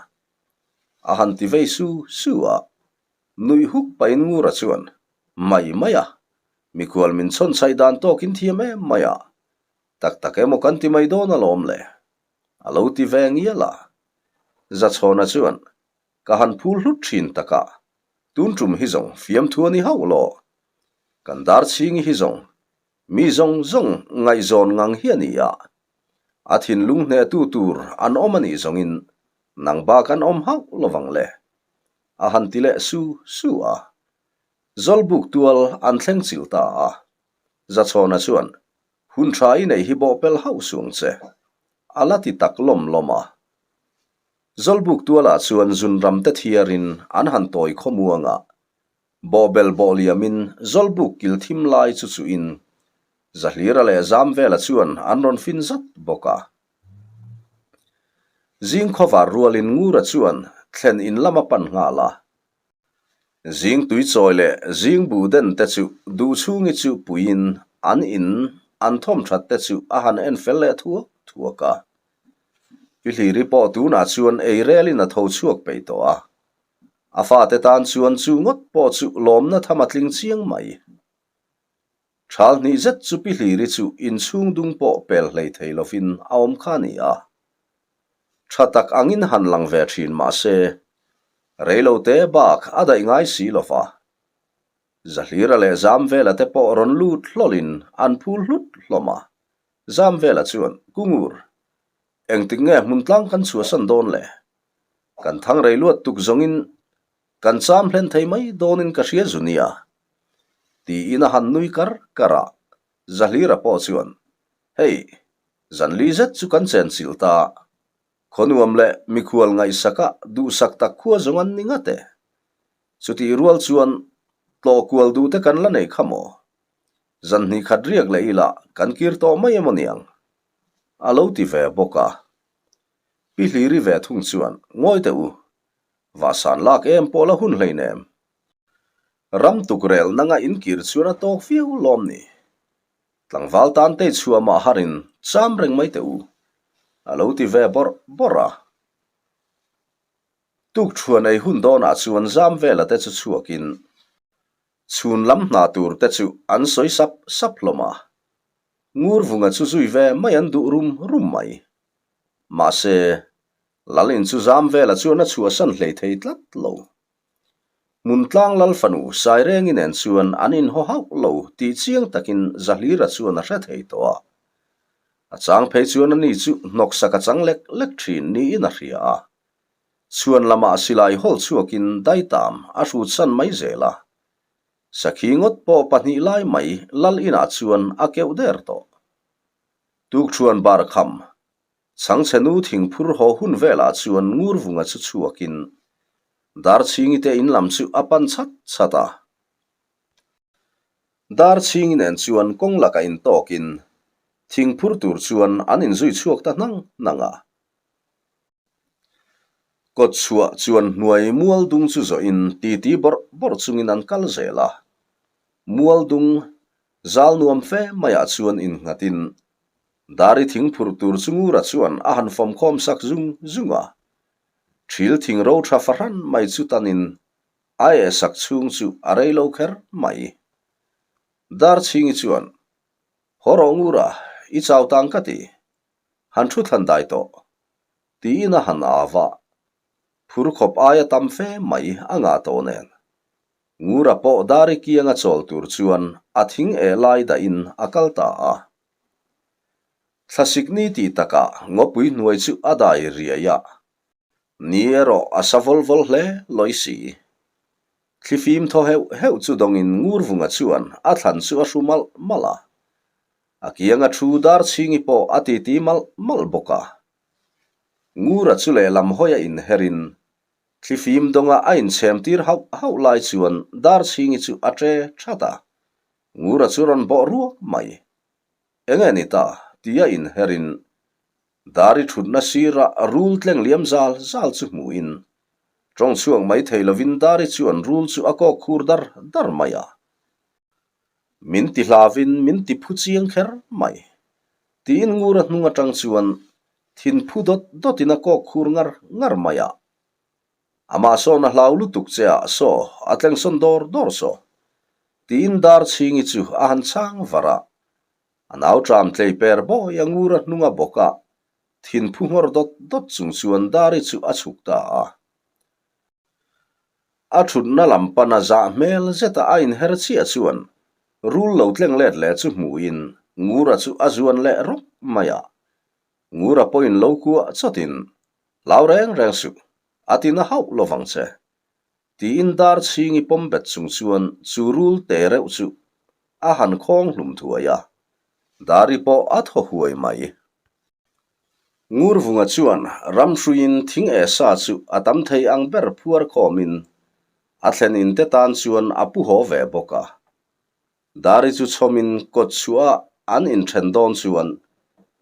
A han ti vei su su a, nuih huk pahin Ngura chuan, Mai mai a, mikhual min chhawn chhaih dan tawkin thiam em mai a, tak tak emaw kan ti mai dawn alawm le, a lo ti ve ngial a. Zachhawna chuan, Ka han phul hlut thin tak a, tun tum hi zawng fiamthu a ni hauh law. Kan dar chhingi hi zawng mi zawng zawng ngaihzawn ngang hi a ni a, A thinlung hnehtu tur an awm a nih zawngin nang bak an awm hauh lovang le, a han ti leh su su a. Zawlbuk tual an thleng chilh ta a. Zachhawna chuan, Hun tha i neih hi bawhpelh hauh suang che, a la ti tak lawm lawm a. Zawlbuk tualah chuan zunram te thiarin an han tawi khawmuang a. Bawhbel bawh liamin Zawlbuk kil thim lai chu chuhin Zahlira leh Zamvela chuan an rawn fin zat bawk a. Zing khawvar rualin Ngura chuan thlen in lam a pan nghal a. Zing tui chawi leh zing buh den te chu duh chhungi chu puiin an in an thawm that te chu a han en fel leh thuak thuak a. Pi Hliri pawh tunah chuan ei relin a tho chhuak peih tawh a. A fate tan chuan chu ngawt pawh chu lawmna tham a tling chiang mai. Thal hnih zet chu Pi Hliri chu inchhung dung pawh pel hlei thei lovin a awm kha a ni a. Tha tak angin han lang ve thin mah se, reilote bak a daih ngai si lo va. Zahlira leh Zamvela te pawh rawn lut hlawlin an phul hlut hlawm a. Zamvela chuan, Kungur, engtik nge hmun tlang kan chhuahsan dawn le? Kan thang rei luat tuk zawngin kan cham hlen thei mai dawnin ka hria zu nia, tiin a han nui kar kar a, Zahlira pawh chuan, Hei, zanli zet chu kan chen chilh ta, khawnuam leh mikhual ngaihsaka duhsak tak khua zawng an ni ngat e. Chutih rual chuan tlawh kual duh te kan la nei kha maw? Zan hnih khat riak leh ila kan kir tawh mai emaw niang? A lo ti ve bawk a. Pi Hliri ve thung chuan, Ngawi teh u, vahsan lak em pawh la hun hleinem. Ram tuk rel nanga inkir chuan a tawk viau lawm ni. Tlangval tan tei chhuah mah harin cham reng mai teh u, a lo ti ve bawrh bawrh a. Tuk thuan ei hun dawnah chuan zam vela te chu chhuakin chhun lam hna tur te chu an sawi sap sap hlawm a. Ngurvunga chu zui ve mai an duh rum rum mai. Mahse, Lalin chu zam vela chuan a chhuahsan hlei thei tlat lo. Hmuntlang Lal fanu Sairengi nen chuan an inhaw hauh lo tih chiang takin Zahlira chuan a hre thei tawh a. A chang phei chuan ani chu hnawksak a chang lek lek thin niin a hria a. Chhuan lamah silai hawl chhuakin daitam a hrutsan mai zel a. Sakhi ngawt pawh pahnih lai mai lal inah chuan a keuh der tawh. Tukṭhuan bar kham, chhangchhe nu thingphur haw hun velah chuan Ngurvunga chu chhuakin Darchhingi te in lam chu a pan chhat chhat a. Darchhingi nen chuan kawng lakah intawkin thingphur tur chuan an inzui chhuak ta hnang hnang a. Kawt chhuah chuan hnuai mual dung chu zawhin titi bawrh bawrh chungin an kal zel a. Mual dung zal nuam fe maiah chuan innghatin Dari thing phurh tur chu Ngura chuan a han fawm khawm sak zung zung a. Thil thing ro tha fahran mai chu tanin a eh sak chhung chu a rei lo kher mai. Darchhingi chuan, Haw rawh Ngura, i chau tang ka ti. Han thu thlan dai tawh. Tiin a han au a, phur khawp aia tam fe mai a ngah tawh nen. Ngura pawh Dari kianga chawl tur chuan a thing eh lai dahin a kal ta a. Thlasik ni tih takah ngawpui hnuai chu a dai riai a, ni erawh a sa vawl vawl hle lawi si. Thlifim thaw heuh heuh chu dawngin Ngurvunga chuan a thlan chu a hru malh malh a. A kianga thu Darchhingi pawh a titi malh malh bawk a. Ngura chu lehlam hawi a inherin thlifim dawnga a inchhem tir hauh hauh lai chuan Darchhingi chu a ṭe ṭhat a. Ngura chu rawn bawh ruak mai. Enge ni ta? tia inherin Dari ṭhutna sira rul tleng liam zal zal chu hmuhin ṭawng chhuak mai thei lovin Dari chuan rul chu a kawk khur dar dar mai a. Min ti hlavin min ti phu chiang kher mai. Tiin Ngura hnung atang chuan thin phu dawt dawtin a kawk khur ngar ngar mai a. Amah sawn a hlau lutuk che ah saw a tlengsawn dawr dawr saw. Tiin Darchhingi chu a han chhang var a. A nau ṭam tlei per bawi a Ngura hnunga bawk a thin phu nghawr dawt dawt chung chuan Dari chu a chhuk ta a. A thutna lam pana zah hmel zeta a inher chiah chuan rul lo tleng let leh chu hmuhin Ngura chu a zuan leh rawk mai a. Ngura pawhin lo kuah chawtin, Hlau reng reng suh, a ti na hauh lo vang che. Tiin dar chhingi pawm bet chung chuan chu rul te reuh chu a han khawng hlum thuai a, Dari pawh a thaw huai mai. Ngurvunga chuan ramhruiin thing eh sa chu a tam thei ang ber phuar khawmin a thlen in te tan chuan a pu haw ve bawk a. Dari chu chhawmin kawt chhuah an inthen dawn chuan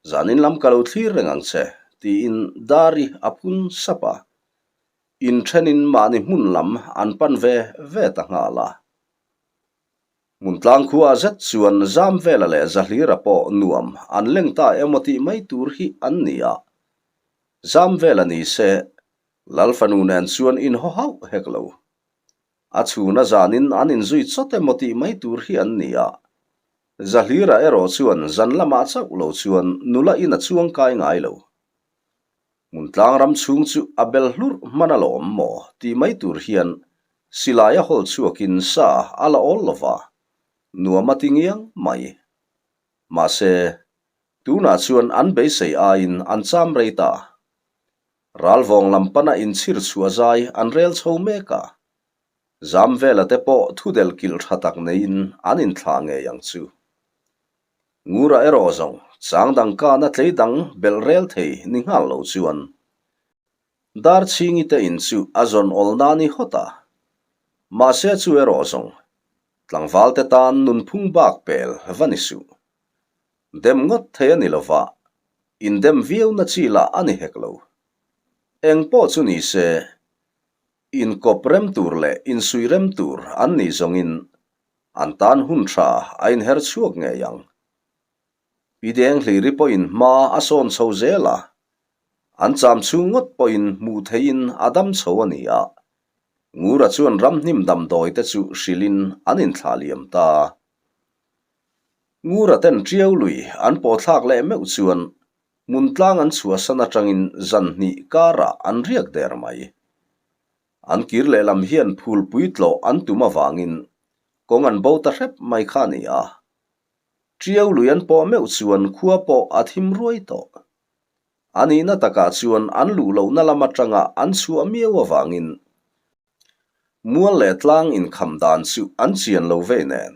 zanin lam ka lo thlir reng ang che tiin Dari a phun sap a. Inthenin mahni hmun lam an pan ve ve ta nghal a. Hmuntlang khua zet chuan Zamvela leh Zahlira pawh nuam an leng ta emaw tih mai tur hi an ni a. Zamvela ni se, Lalfanu nen chuan inhaw hauh hek lo. A chhuna zanin an inzui chawt emaw tih mai tur hi an ni a. Zahlira erawh chuan zan lamah chauh lo chuan nula in a chuang kai ngai lo. Hmuntlang ram chhung chu a bel hlurh hman alawm maw tih mai tur hian silai a hawl chhuakin sa a la awl lova, nuam a ti ngiang mai. Mahse, tunah chuan an beisei aiin an cham rei ta. Ralvawng lam pana inchhir chhuah zai an rel chho mek a, zam vela te pawh thudel kilh tha tak neiin an inthlah ngei ang chu. Ngura erawh zawng chang dang kana tlei dang belh rel thei ni nghal lo chuan Darchhingi te in chu a zawn awl na ni hawt a. Mahse chu erawh zawng tlangval te tan nunphung bak pel va ni suh. Dem ngawt thei a ni lova, indem viau na chi lah a ni hek lo. Eng pawh chu ni se, inkawp rem tur leh insuih rem tur an nih zawngin An tan hun tha a inher chhuak ngei ang. Pi Denghliri pawhin hma a sawn chho zel a, an cham chhung ngawt pawhin hmuh theihin a dam chho a ni a, Ngura chuan ramhnim damdawi te chu hrilhin an inthlah liam ta. Ngura ten Tiau lui an pawhthlak leh meuh chuan hmun tlang an chhuahsan atangin zan hnih karah an riak der mai. An kir lehlam hian phulpui tlawh an tum avangin kawng an bo ta hrep mai kha a ni a. Ṭiau lui an pawh meuh chuan khua pawh a thim ruai tawh. A nihna takah chuan an luh lohna lam aṭanga an chhuah miau avangin mual leh tlang inkham dan chu an chian lo vei nen.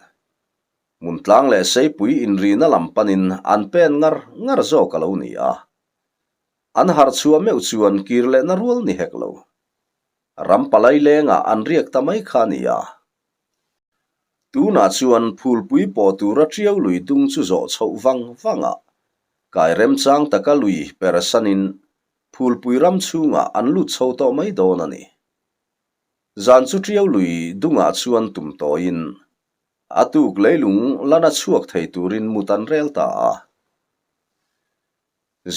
Hmun tlang leh seipui inrina lam panin an pen ngar ngar zawk a lo ni a. An harh chhuah meuh chuan kir lehna rual ni hek lo. Ram palai lengah an riak ta mai kha a ni a. Tunah chuan phulpui pawh tura ṭiau lui dung chu zawh chhoh vang vang a, kai remchang taka lui persanin phulpui ram chhungah an lut chho tawh mai dawn a ni. Zan chu ṭiau lui dungah chuan tum tawiin a tuk leilung lana chhuak thei turin mut an rel ta a.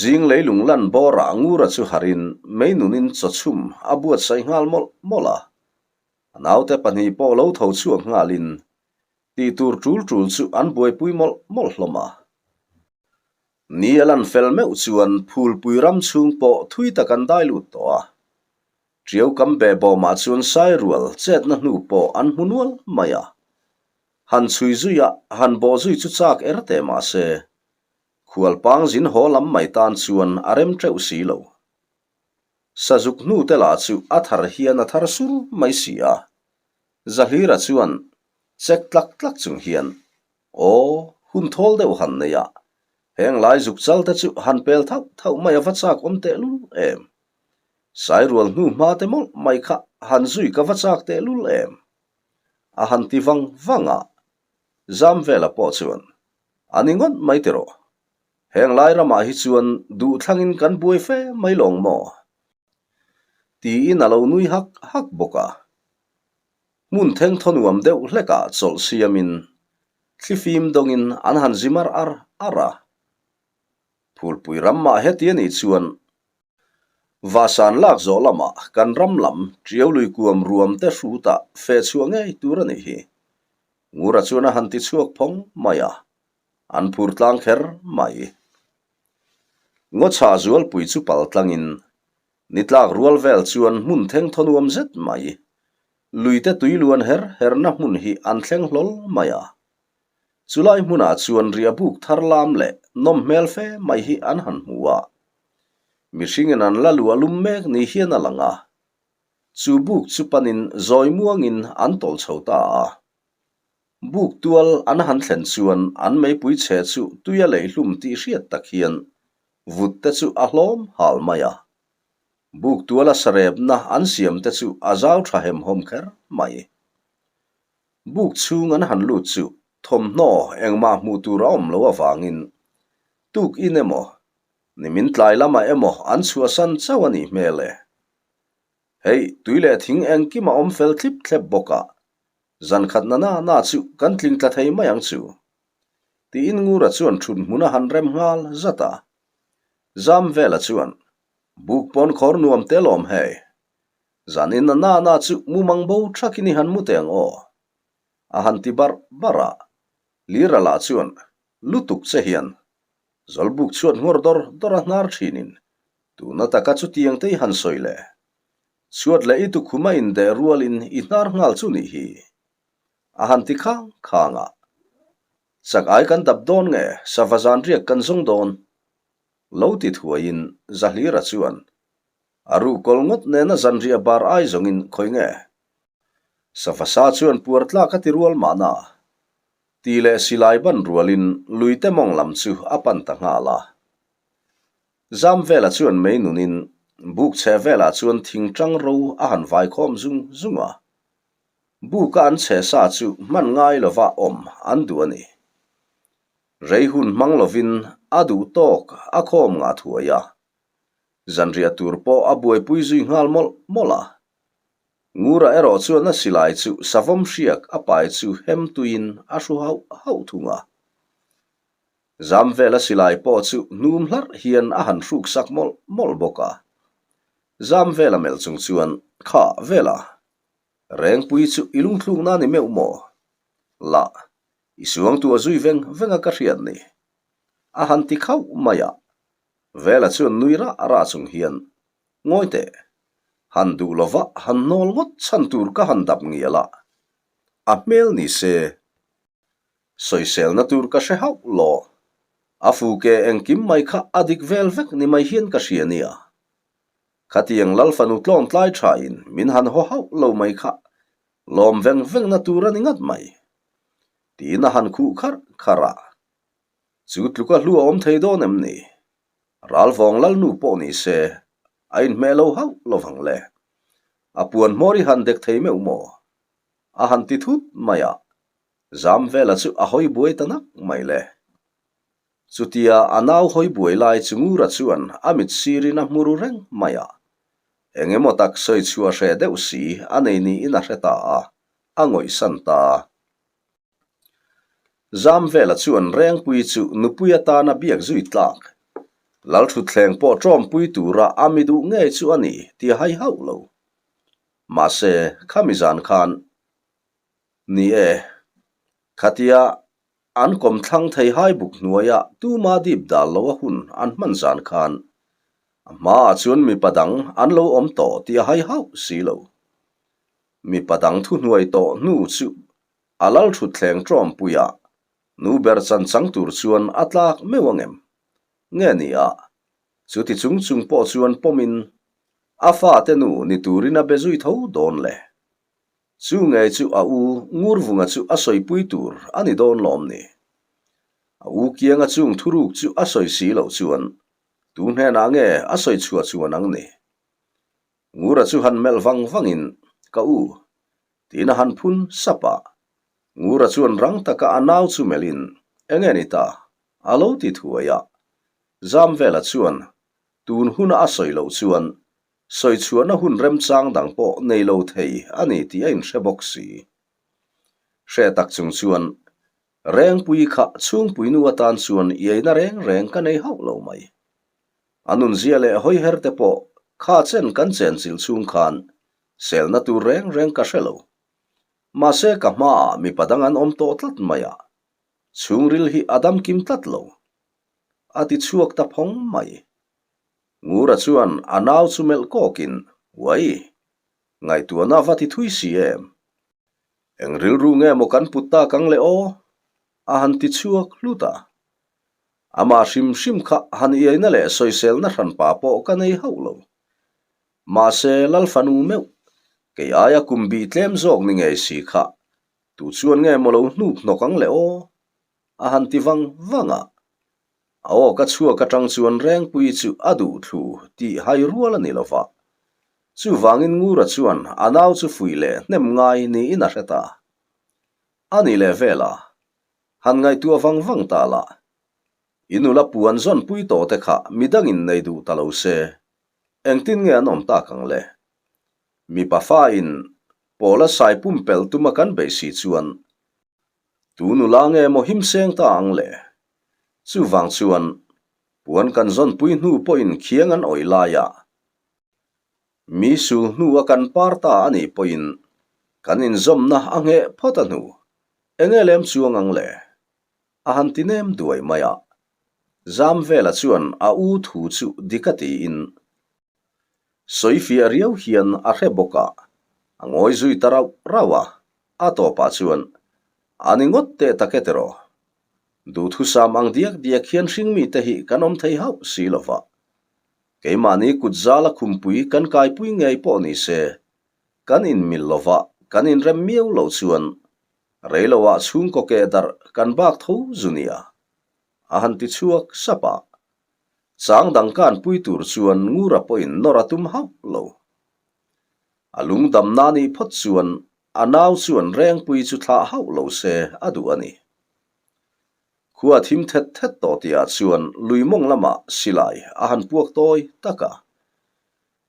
Zing leilung lan bawrah Ngura chu harin meinunin chawchhum a buatsaih nghal mawlh mawlh a. A naute pahnih pawh lo tho chhuak nghalin tih tur tul tul chu an buaipui mawlh mawlh hlawm a. Ni a lan fel meuh chuan phulpui ram chhung pawh thui tak an dai lut tawh a. Ṭiau kam behbawmah chuan sairual chetna hnu pawh an hmu nual mai a. Han chhui zui a, han bawh zui chu chak er teh mah se, khualpang zin haw lam mai tan chuan a rem teuh si lo. Sazuk hnu te lah chu a thar hian a thar sur mai si a. Zahlira chuan chek tlak tlak chung hian, Aw, hun thawl deuh han nei a, heng lai zuk chal te chu han pel thauh thauh mai a va chak awm tehlul em? Sairual hnu hma te mawlh mai kha han zui ka va chak tehlul em? A han ti vang vang a, Zamvela pawh chuan, A ni ngawt mai tiraw? Heng lai ramah hi chuan duhthlangin kan buai fe mai lawng maw? Tiin a lo nui hak hak bawk a. Hmun thengthaw nuam deuh hlekah chawlh siamin thlifim dawngin an han zi mar ar ar a. Phulpui ram mah heti a nih chuan Vasan lak zawh lamah kan ram lam Ṭiau lui kuam ruam te hrutah feh chhuah ngei tur a nih hi. Ngura chuan a han ti chhuak phawng mai a. An phur tlang kher mai. Ngawchhah zualpui chu pal tlangin ni tlak rual vel chuan hmun theng thaw nuam zet mai. Luite tui luan her herna hmun hi an thleng hlawl mai a. Chulai hmunah chuan riahbuk thar lam leh nawm hmel fe mai hi an han hmu a. Mihringin an la luah lum mek ni hian a lang a. Chu buk chu panin zawi muangin an tawlh chho ta a. Buk tual an han thlen chuan an meipui chhe chu tui a lei hlum tih hriat tak hian vut te chu a hlawm hal mai a. Buk tuala sarepna an siam te chu a zau tha hemhawm kher mai. Buk chhung an han lut chu thawmhnaw engmah hmuh tur a awm lo avangin tuk in emaw, nimin tlai lamah emaw an chhuahsan chauh a nih hmel e. Hei, tui leh thing engkim a awm fel thlip thlep bawk a, Zan khat na na na chu kan tling tla thei mai ang chu. Tiin Ngura chuan thut hmun a han rem nghal zat a. Zamvela chuan, Buk pawn khawr nuam te lawm hei. Zanin na na na chu mumang bo thakin i han mu teng aw. A han ti barh barh a. Lira lah chuan, Lutuk che hian. Zawlbuk chhuat nghawr dawr dawr a hnar thinin, Tuna taka chutiang te i han sawi le. Chhuat leh i tukhum a indeh rualin i hnar nghal chu nih hi. A han ti khang khang a. Chak ai kan dap dawn nge sava zan riak kan zawng dawn? Lo ti thuaiin Zahlira chuan a ruhkawl ngawt nena zanriah bar ai zawngin khawi nge? Sava sa chuan puar tlak a ti rual mahna. Ti leh silai ban rualin luite mawng lam chu a pan ta nghal a. Zam velah chuan mei nunin buk chhe velah chuan thing tang ro a han vai khawm zung zung a. Buka an chhe sa chu hman ngai lova awm an duh a ni. Rei hun hmang lovin a duh tawk a khawm ngah thuai a. Zanriah tur pawh a buaipui zui nghal mawlh mawlh a. Ngura erawh chuan a silai chu savawm hriak a pai chu hem tuiin a hru hauh hauh thung a. Zam vela silai pawh chu hnum hlarh hian a han hruk sak mawlh mawlh bawk a. Zam vela melh chung chuan, Kha, Vela, Rengpui chu i lungthlukna ni meuh maw? Lah, i suangtu a zui veng veng a ka hriat ni. A han ti khauh mai a. Vela chuan nui rah rah chung hian, Ngawi teh, han duh lova han hnawl ngawt chhan tur ka han dap ngial a, a hmel ni se. Sawiselna tur ka hre hauh lo. A fuke engkim mai kha a dik vel vek ni mai hian ka hria nia. Khatiang Lal fanu tlawn tlai thain min han haw hauh lo mai kha lawm veng vengna tur a ni ngat mai. Tiin a han khuh kharh kharh a. Chu tluka hlu a awm thei dawn em ni? Ralvawng Lalnu pawh ni se a inhmeh lo hauh lovang le. A puan hmawr i han dek thei meuh maw? A han ti thut mai a, Zamvela chu a hawi buai ta nak mai le. Chutia a nau hawi buai lai chu Ngura chuan a mit sirin a hmu ru reng mai a. Eng emaw tak sawi chhuah hreh deuh si a nei niin a hre ta a, a ngawihsan ta. Zamvela chuan Rengpui chu nupui atana biak zui tlak. Lalthutthleng pawh ṭawmpui tura a mi duh ngei chu a ni tih a hai hauh lo. Mahse, khami zan khan Ni e, khatia an kawmthlang thei hai buk hnuaia tuma dip dal lo a hun an hman zan khan a hmaah chuan mipa dang an lo awm tawh tih a hai hauh si lo. Mipa dang thuhnuai tawh hnu chu a lal thutthleng ṭawmpuia nu ber chan chang tur chuan a tlak meuh ang em? Nge ni a, chuti chung chung pawh chuan pawmin a fate nu ni turin a be zui tho dawn le. Chu ngei chu a u Ngurvunga chu a sawipui tur a ni dawn lawm ni? A u kianga chung thuruk chu a sawi si loh chuan tu hnenah nge a sawi chhuah chuan ang ni? Ngura chu han melh vang vangin, Ka u, tiin a han phun sap a. Ngura chuan rang taka a nau chu melhin, Enge ni ta? a lo ti thuai a. Zamvela chuan tun huna a sawi loh chuan Sawi chhuahna hun remchang dang pawh nei lo thei a ni tih a inhre bawk si. Hre tak chung chuan Rengpui kha chhungpuinu atan chuan iaina reng reng ka nei hauh lo mai. A nunzia leh hawiher te pawh kha chen kan chenchilh chhung khan selna tur reng reng ka hre lo. Mahse ka hmaah mipa dang an awm tawh tlat mai a, chhungril hi a damkim tlat lo. A ti chhuak ta phawng mai. Ngura chuan a nau chu melh kawkin, Uai! Ngaihtuahna va ti thui si em? Eng rilru nge maw kan put tak ang le aw? a han ti chhuak hlut a. Amah hrim hrim kha han iaina leh sawiselna hranpa pawh ka nei hauh lo. Mahse, Lalfanu meuh, kei aia kum bih tlem zawk ni ngei si kha, tu chuan nge maw lo hnuk hnawk ang le aw? a han ti vang vang a. A aw ka chhuak atang chuan Rengpui chu a duh thlu tih hai rual a ni lo va. Chuvangin Ngura chuan a nau chu fuih leh hnem ngai niin a hre ta. A ni leh vel a, han ngaihtuah vang vang ta lah. I nula puan zawnpui tawh te kha midangin nei duh ta lo se, engtin nge an awm tak ang le? Mipa fa in pawla sai pumpelh tuma kan beih si chuan Tu nula nge maw him seng ta ang le? Chuvang chuan puan kan zawnpui hnu pawhin khiang an awih laia mi sul hnu a kan par ta a nih pawhin kan inzawmna a ngheh phawt a hnu enge lem chuang ang le? A han ti nem duai mai a. Zamvela chuan a u thu chu dik a tiin Sawifiah riau hian a hre bawk a, a ngawi zui ta rauh rauh a, a tawpah chuan, A ni ngawt teh tak e tiraw? Duhthusam ang diak diak hian hringmite hi kan awm thei hauh si lo va. Keimahni kut zala khumpui kan kaipui ngei pawh ni se, kan inmil lo va, kan inrem miau loh chuan reiloah chhungkaw keh darh kan bak tho zu nia, a han ti chhuak sap a. Chang dang kan pui tur chuan Ngura pawhin nawr a tum hauh lo. A lungdamna nih phawt chuan a nau chuan Rengpui chu thlah hauh lo se a duh a ni. Khua thim thet thet tawh tihah chuan lui mawng lamah silai a han puak tawi tak a.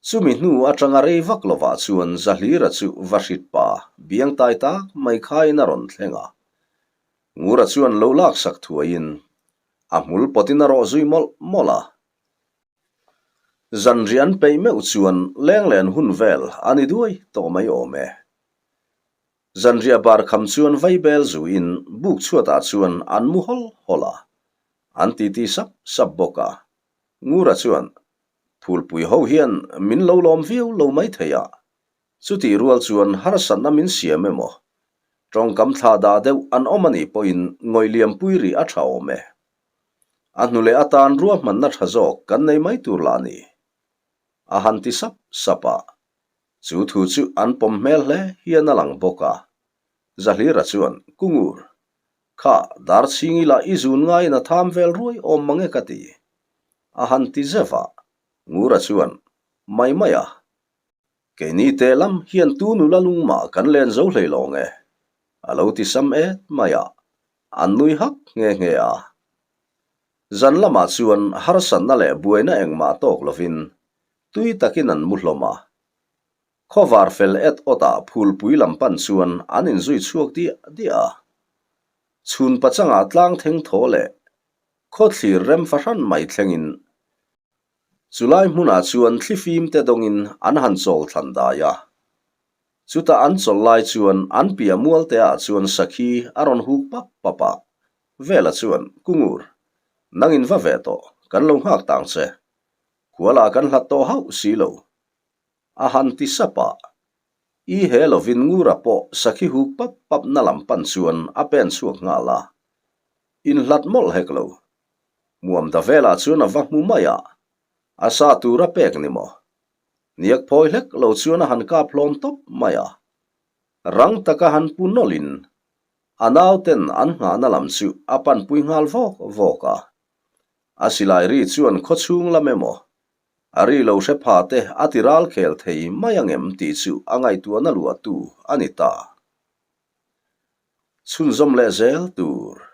Chumi hnu atanga rei vak lovah chuan Zahlira chu va hrit pa biang tai tak mai khaiin a rawn thleng a. Ngura chuan lo laksak thuaiin A hmul pawtin a rawh zui mawlh mawlh a. Zanriah an peih meuh chuan lenglen hun vel a ni duai tawh mai awm e. Zanriah bar kham chuan vaibel zuiin buk chhuatah chuan an mu hawl hawl a, an titi sap sap bawk a. Ngura chuan, Phulpui ho hian min lo lawm viau lo mai thei a, Chutih rual chuan harsatna min siam emaw? Tawngkam thlah dah deuh an awm a nih pawhin ngawih liampui rih a tha awm e. A hnu leh atan ruahmanna tha zawk kan nei mai tur lah ni. A han ti sap sap a. Chu thu chu an pawm hmel hle hian a lang bawk a. Zahlira chuan, Kungur, kha Darchhingi lah i zun ngaiin a tham vel ruai awm mang e ka ti. A han ti zeuh a. Ngura chuan, Mai mai a. Keini teh lam hian tu nula lungmah kan len zo hlei lawng e. A lo ti sam et mai a. An nui hak nghe nghe a. Zan lamah chuan harsatna leh buaina engmah tawk lovin tui takin an mu hlawm a. Khawvar fel et awtah phulpui lam pan chuan an inzui chhuak diah diah a. Chhun pachangah tlang theng thaw leh khawthlir rem fahran mai thlengin chulai hmunah chuan thlifim te dawngin an han chawl thlan dai a. Chutah an chawlh lai chuan an piah mual te ah chuan sakhi a rawn huk pap pap a, Vela chuan, Kungur, nangin va ve tawh, kan lo nghak tang che. Kuala kan hlat tawh hauh si lo. A han ti sap a. I he lovin Ngura pawh sakhi huk pap pap na lam pan chuan a pen chhuak nghal a. Inhlat mawlh hek lo. Muam da velah chuan a va hmu mai a, a sa tur a pek ni maw? Niak phawi hlek lo chuan a han kap hlawm tawp mai a. Rang taka han pu nawlhin a nauten an nghahna lam chu a panpui nghal vawk vawk a. A silai ri chuan khawchhung lam emaw a ri lo hre pha te a ti ral khel thei mai angem tih chu a ngaihtuahna luahtu a ni ta. Chhunzawm leh zel tur.